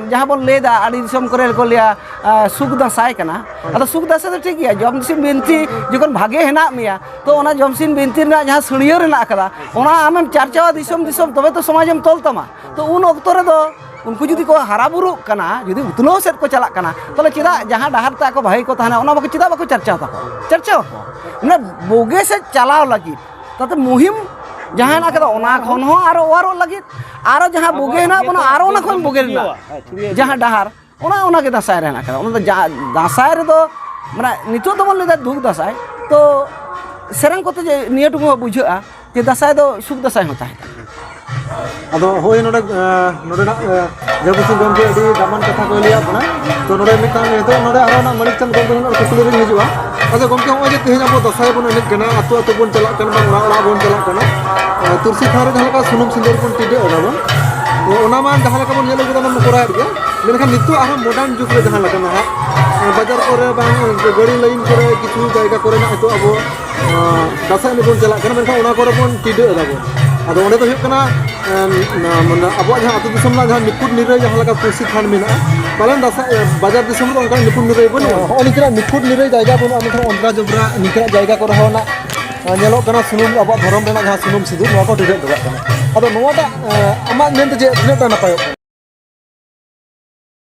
ᱡᱟᱦᱟᱸ ᱵᱚᱱ ᱞᱟᱹᱭᱫᱟ, ᱟᱹᱰᱤ ᱫᱤᱥᱚᱢ ᱠᱚᱨᱮ ᱠᱚ ᱞᱟᱹᱭᱟ, ᱟ, ᱥᱩᱠ ᱫᱟᱸᱥᱟᱭ ᱠᱟᱱᱟ᱾ ᱟᱫᱚ ᱥᱩᱠ ᱫᱟᱸᱥᱟᱭ ᱫᱚ ᱴᱷᱤᱠ ᱜᱮᱭᱟ, ᱡᱚᱢᱥᱤᱢ ᱵᱤᱱᱛᱤ ᱡᱚᱠᱷᱚᱱ ᱵᱷᱟᱜᱮ ᱦᱮᱱᱟᱜ ᱢᱮᱭᱟ, ᱛᱚ ᱚᱱᱟ ᱡᱚᱢᱥᱤᱢ ᱵᱤᱱᱛᱤ ᱨᱮᱱᱟᱜ ᱡᱟᱦᱟᱸ ᱥᱟᱹᱲᱭᱟᱹ ᱨᱮᱱᱟᱜ ᱟᱠᱟᱫᱟ, ᱚᱱᱟ ᱟᱢᱮᱢ ᱪᱟᱨᱪᱟᱣᱟ ᱫᱤᱥᱚᱢ ᱫᱤᱥᱚᱢ, ᱛᱚᱵᱮ ᱛᱚ ᱥᱚᱢᱟᱡᱮᱢ ᱛᱚᱞ ᱛᱟᱢᱟ᱾ ᱛᱚ ᱩᱱ ᱚᱠᱛᱚ ᱨᱮᱫᱚ ᱩᱱᱠᱩ ᱡᱩᱫᱤ ᱠᱚ ᱦᱟᱨᱟ ᱵᱩᱨᱩᱜ ᱠᱟᱱᱟ, ᱡᱩᱫᱤ ᱩᱛᱱᱟᱹᱣ ᱥᱮᱫ ᱠᱚ ᱪᱟᱞᱟᱜ ᱠᱟᱱᱟ, ᱛᱟᱦᱚᱞᱮ ᱪᱮᱫᱟᱜ ᱡᱟᱦᱟᱸ ᱰᱟᱦᱟᱨ ᱛᱮ ᱟᱠᱚ ᱵᱷᱟᱹᱜᱤ ᱠᱚ ᱛᱟᱦᱮᱱᱟ, ᱚᱱᱟ ᱵᱟᱠᱚ, ᱪᱮᱫᱟᱜ ᱵᱟᱠᱚ ᱪᱟᱨᱪᱟᱣ ᱛᱟᱠᱚᱣᱟ? ᱪᱟᱨᱪᱟᱣ ᱟᱠᱚ᱾ ᱢᱟᱱᱮ ᱵᱩᱜᱤ ᱥᱮᱫ ᱪᱟᱞᱟᱣ ᱞᱟᱹᱜᱤᱫ, ᱛᱟᱛᱮ ᱢᱩᱦᱤᱢ ᱡᱟᱦᱟᱸ ᱦᱮᱱᱟᱜ ᱟᱠᱟᱫᱟ, ᱚᱱᱟ ᱠᱷᱚᱱ ᱦᱚᱸ ᱟᱨᱚ ᱚᱣᱟᱨᱚᱜ ᱞᱟᱹᱜᱤᱫ, ᱟᱨᱚ ᱡᱟᱦᱟᱸ ᱵᱩᱜᱤ ᱦᱮᱱᱟᱜ ᱵᱚᱱᱟ, ᱟᱨᱚ ᱚᱱᱟ ᱠᱷᱚᱱ ᱵᱩᱜᱤ ᱨᱮᱱᱟᱜ ᱡᱟᱦᱟᱸ ᱰᱟᱦᱟᱨ, ᱚᱱᱟ, ᱚᱱᱟ ᱜᱮ ᱫᱟᱸᱥᱟᱭ ᱨᱮ ᱦᱮᱱᱟᱜ ᱟᱠᱟᱫᱟ᱾ ᱚᱱᱟ ᱫᱚ ᱡᱟ-, ᱫᱟᱸᱥᱟᱭ ᱨᱮᱫᱚ, ᱢᱟᱱᱮ, ᱱᱤᱛᱚᱜ ᱫᱚᱵᱚᱱ ᱞᱟᱹᱭᱫᱟ ᱫᱩᱠ ᱫᱟᱸᱥᱟᱭ, ᱛᱚ ᱥᱮᱨᱮᱧ ᱠᱚᱛᱮ ᱡᱮ ᱱᱤᱭᱟᱹ ᱴᱩᱠᱩ ᱦᱚᱸ ᱵᱩᱡᱷᱟᱹᱜᱼᱟ ᱡᱮ ᱫᱟᱸᱥᱟᱭ ᱫᱚ ᱥᱩᱠ ᱫᱟᱸᱥᱟᱭ ᱦᱚᱸ ᱛᱟᱦᱮᱸ ᱠᱟᱱᱟ᱾ ᱟᱫᱚ ᱦᱳᱭ, ᱱᱚᱰᱮ, ᱮᱸ, ᱱᱚᱰᱮᱱᱟᱜ, ᱮᱸ, ᱡᱟᱹᱵᱩᱥᱤ ᱜᱚᱢᱠᱮ ᱟᱹᱰᱤ ᱫᱟᱢᱟᱱ ᱠᱟᱛᱷᱟ ᱠᱚᱭ ᱞᱟᱹᱭᱟᱫ ᱵᱚᱱᱟ᱾ ᱛᱚ ᱱᱚᱰᱮ ᱢᱤᱫᱴᱟᱝ ᱱᱤᱛᱚᱜ ᱱᱚᱰᱮ ᱟᱨᱦᱚᱸ ᱱᱟᱜ ᱢᱟᱹᱱᱤᱠ ᱪᱟᱸᱫᱽ ᱜᱚᱢᱠᱮ ᱴᱷᱮᱱ ᱠᱩᱠᱞᱤ ᱞᱤᱧ ᱦᱤᱡᱩᱜᱼᱟ᱾ ᱟᱪᱪᱷᱟ ᱜᱚᱢᱠᱮ, ᱦᱚᱸᱜᱼᱚᱭ ᱡᱮ ᱛᱮᱦᱮᱧ ᱟᱵᱚ ᱫᱟᱸᱥᱟᱭ ᱵᱚᱱ ᱮᱱᱮᱡ ᱠᱟᱱᱟ, ᱟᱹᱛᱩ ᱟᱹᱛᱩ ᱵᱚᱱ ᱪᱟᱞᱟᱜ ᱠᱟᱱᱟ, ᱵᱟᱝ ᱚᱲᱟᱜ ᱚᱲᱟᱜ ᱵᱚᱱ ᱪᱟᱞᱟᱜ ᱠᱟᱱᱟ, ᱮᱸ, ᱛᱩᱞᱥᱤ ᱛᱷᱟᱱ ᱨᱮ ᱡᱟᱦᱟᱸ ᱞᱮᱠᱟ ᱥᱩᱱᱩᱢ ᱥᱤᱸᱫᱩᱨ ᱵᱚᱱ ᱴᱤᱰᱟᱹᱜ ᱮᱫᱟ ᱵᱚᱱ, ᱚᱱᱟ ᱢᱟ ᱡᱟᱦᱟᱸ ᱞᱮᱠᱟ ᱵᱚᱱ ᱧᱮᱞ ᱟᱹᱜᱩ ᱠᱟᱫᱟ, ᱚᱱᱟ ᱵᱚᱱ ᱠᱚᱨᱟᱣᱮᱫ ᱜᱮᱭᱟ᱾ ᱢᱮᱱᱠᱷᱟᱱ ᱱᱤᱛᱚᱜ ᱟᱨᱦᱚᱸ modern ᱡᱩᱜᱽ ᱨᱮ ᱡᱟᱦᱟᱸ ᱞᱮᱠᱟ ᱱᱟᱦᱟᱜ, ᱮᱸ, ᱵᱟᱡᱟᱨ ᱠᱚᱨᱮ ᱵᱟᱝ, ᱜᱟᱹᱰᱤ ᱞᱟᱭᱤᱱ ᱠᱚᱨᱮ ᱠᱤᱪᱷᱩ ᱡᱟᱭᱜᱟ ᱠᱚᱨᱮ ᱱᱟᱜ ᱱᱤᱛᱚᱜ ᱟᱵᱚ, ᱮᱸ, ᱫᱟᱸᱥᱟᱭ ᱮᱱᱮᱡ ᱵᱚᱱ ᱪᱟᱞᱟᱜ ᱠᱟᱱᱟ, ᱢᱮᱱᱠᱷᱟᱱ ᱚᱱᱟ ᱠᱚᱨᱮ ᱵᱚᱱ ᱴᱤᱰᱟᱹᱜ ᱮᱫᱟ ᱵᱚᱱ᱾ ᱟᱫᱚ ᱚᱸᱰᱮ ᱫᱚ ᱦᱩᱭᱩᱜ ᱠᱟᱱᱟ, ᱮᱸ, ᱱᱟ-, ᱢᱟᱱᱮ ᱟᱵᱚᱣᱟᱜ ᱡᱟᱦᱟᱸ ᱟᱹᱛᱩ ᱫᱤᱥᱚᱢ ᱨᱮᱱᱟᱜ ᱡᱟᱦᱟᱸ ᱱᱤᱯᱷᱩᱴ ᱱᱤᱨᱟᱹᱭ ᱡᱟᱦᱟᱸ ᱞᱮᱠᱟ ᱛᱩᱞᱥᱤ ᱛᱷᱟᱱ ᱢᱮᱱᱟᱜᱼᱟ, ᱯᱟᱞᱮᱱ ᱫᱟᱸᱥᱟᱭ, ᱮᱸ, ᱵᱟᱡᱟᱨ ᱫᱤᱥᱚᱢ ᱨᱮᱫᱚ ᱚᱱᱠᱟᱱᱟᱜ ᱱᱤᱯᱷᱩᱴ ᱱᱤᱨᱟᱹᱭ ᱵᱟᱹᱱᱩᱜᱼᱟ᱾ ᱦᱚᱸᱜᱼᱚ ᱱᱤᱝᱠᱟᱹᱱᱟᱜ ᱱᱤᱯᱷᱩᱴ ᱱᱤᱨᱟᱹᱭ ᱡᱟᱭᱜᱟ ᱵᱟᱹᱱᱩᱜᱼᱟ, ᱢᱮᱱᱠᱷᱟᱱ ᱚᱸᱡᱽᱨᱟ ᱡᱚᱵᱽᱨᱟ ᱱᱤᱝᱠᱟᱹᱱᱟᱜ ᱡᱟᱭᱜᱟ ᱠᱚᱨᱮ ᱦᱚᱸ ᱱᱟᱜ, ᱮᱸ, ᱧᱮᱞᱚᱜ ᱠᱟᱱᱟ ᱥᱩᱱᱩᱢ, ᱟᱵᱚᱣᱟᱜ ᱫᱷᱚᱨᱚᱢ ᱨᱮᱱᱟᱜ ᱡᱟᱦᱟᱸ ᱥᱩᱱᱩᱢ ᱥᱤᱸᱫᱩᱨ, ᱱᱚᱣᱟ ᱠᱚ ᱴᱤᱰᱟᱹᱜ ᱦᱚᱴᱚ ᱠᱟᱜ ᱠᱟᱱᱟ᱾ ᱟᱫᱚ ᱱᱚᱣᱟᱴᱟᱜ, ᱮᱸ, ᱟᱢᱟᱜ ᱢᱮᱱᱛᱮ ᱪᱮᱫ ᱛᱤᱱᱟᱹᱜ ᱴᱟ ᱱᱟᱯᱟᱭᱚᱜ ᱠᱟᱱᱟ?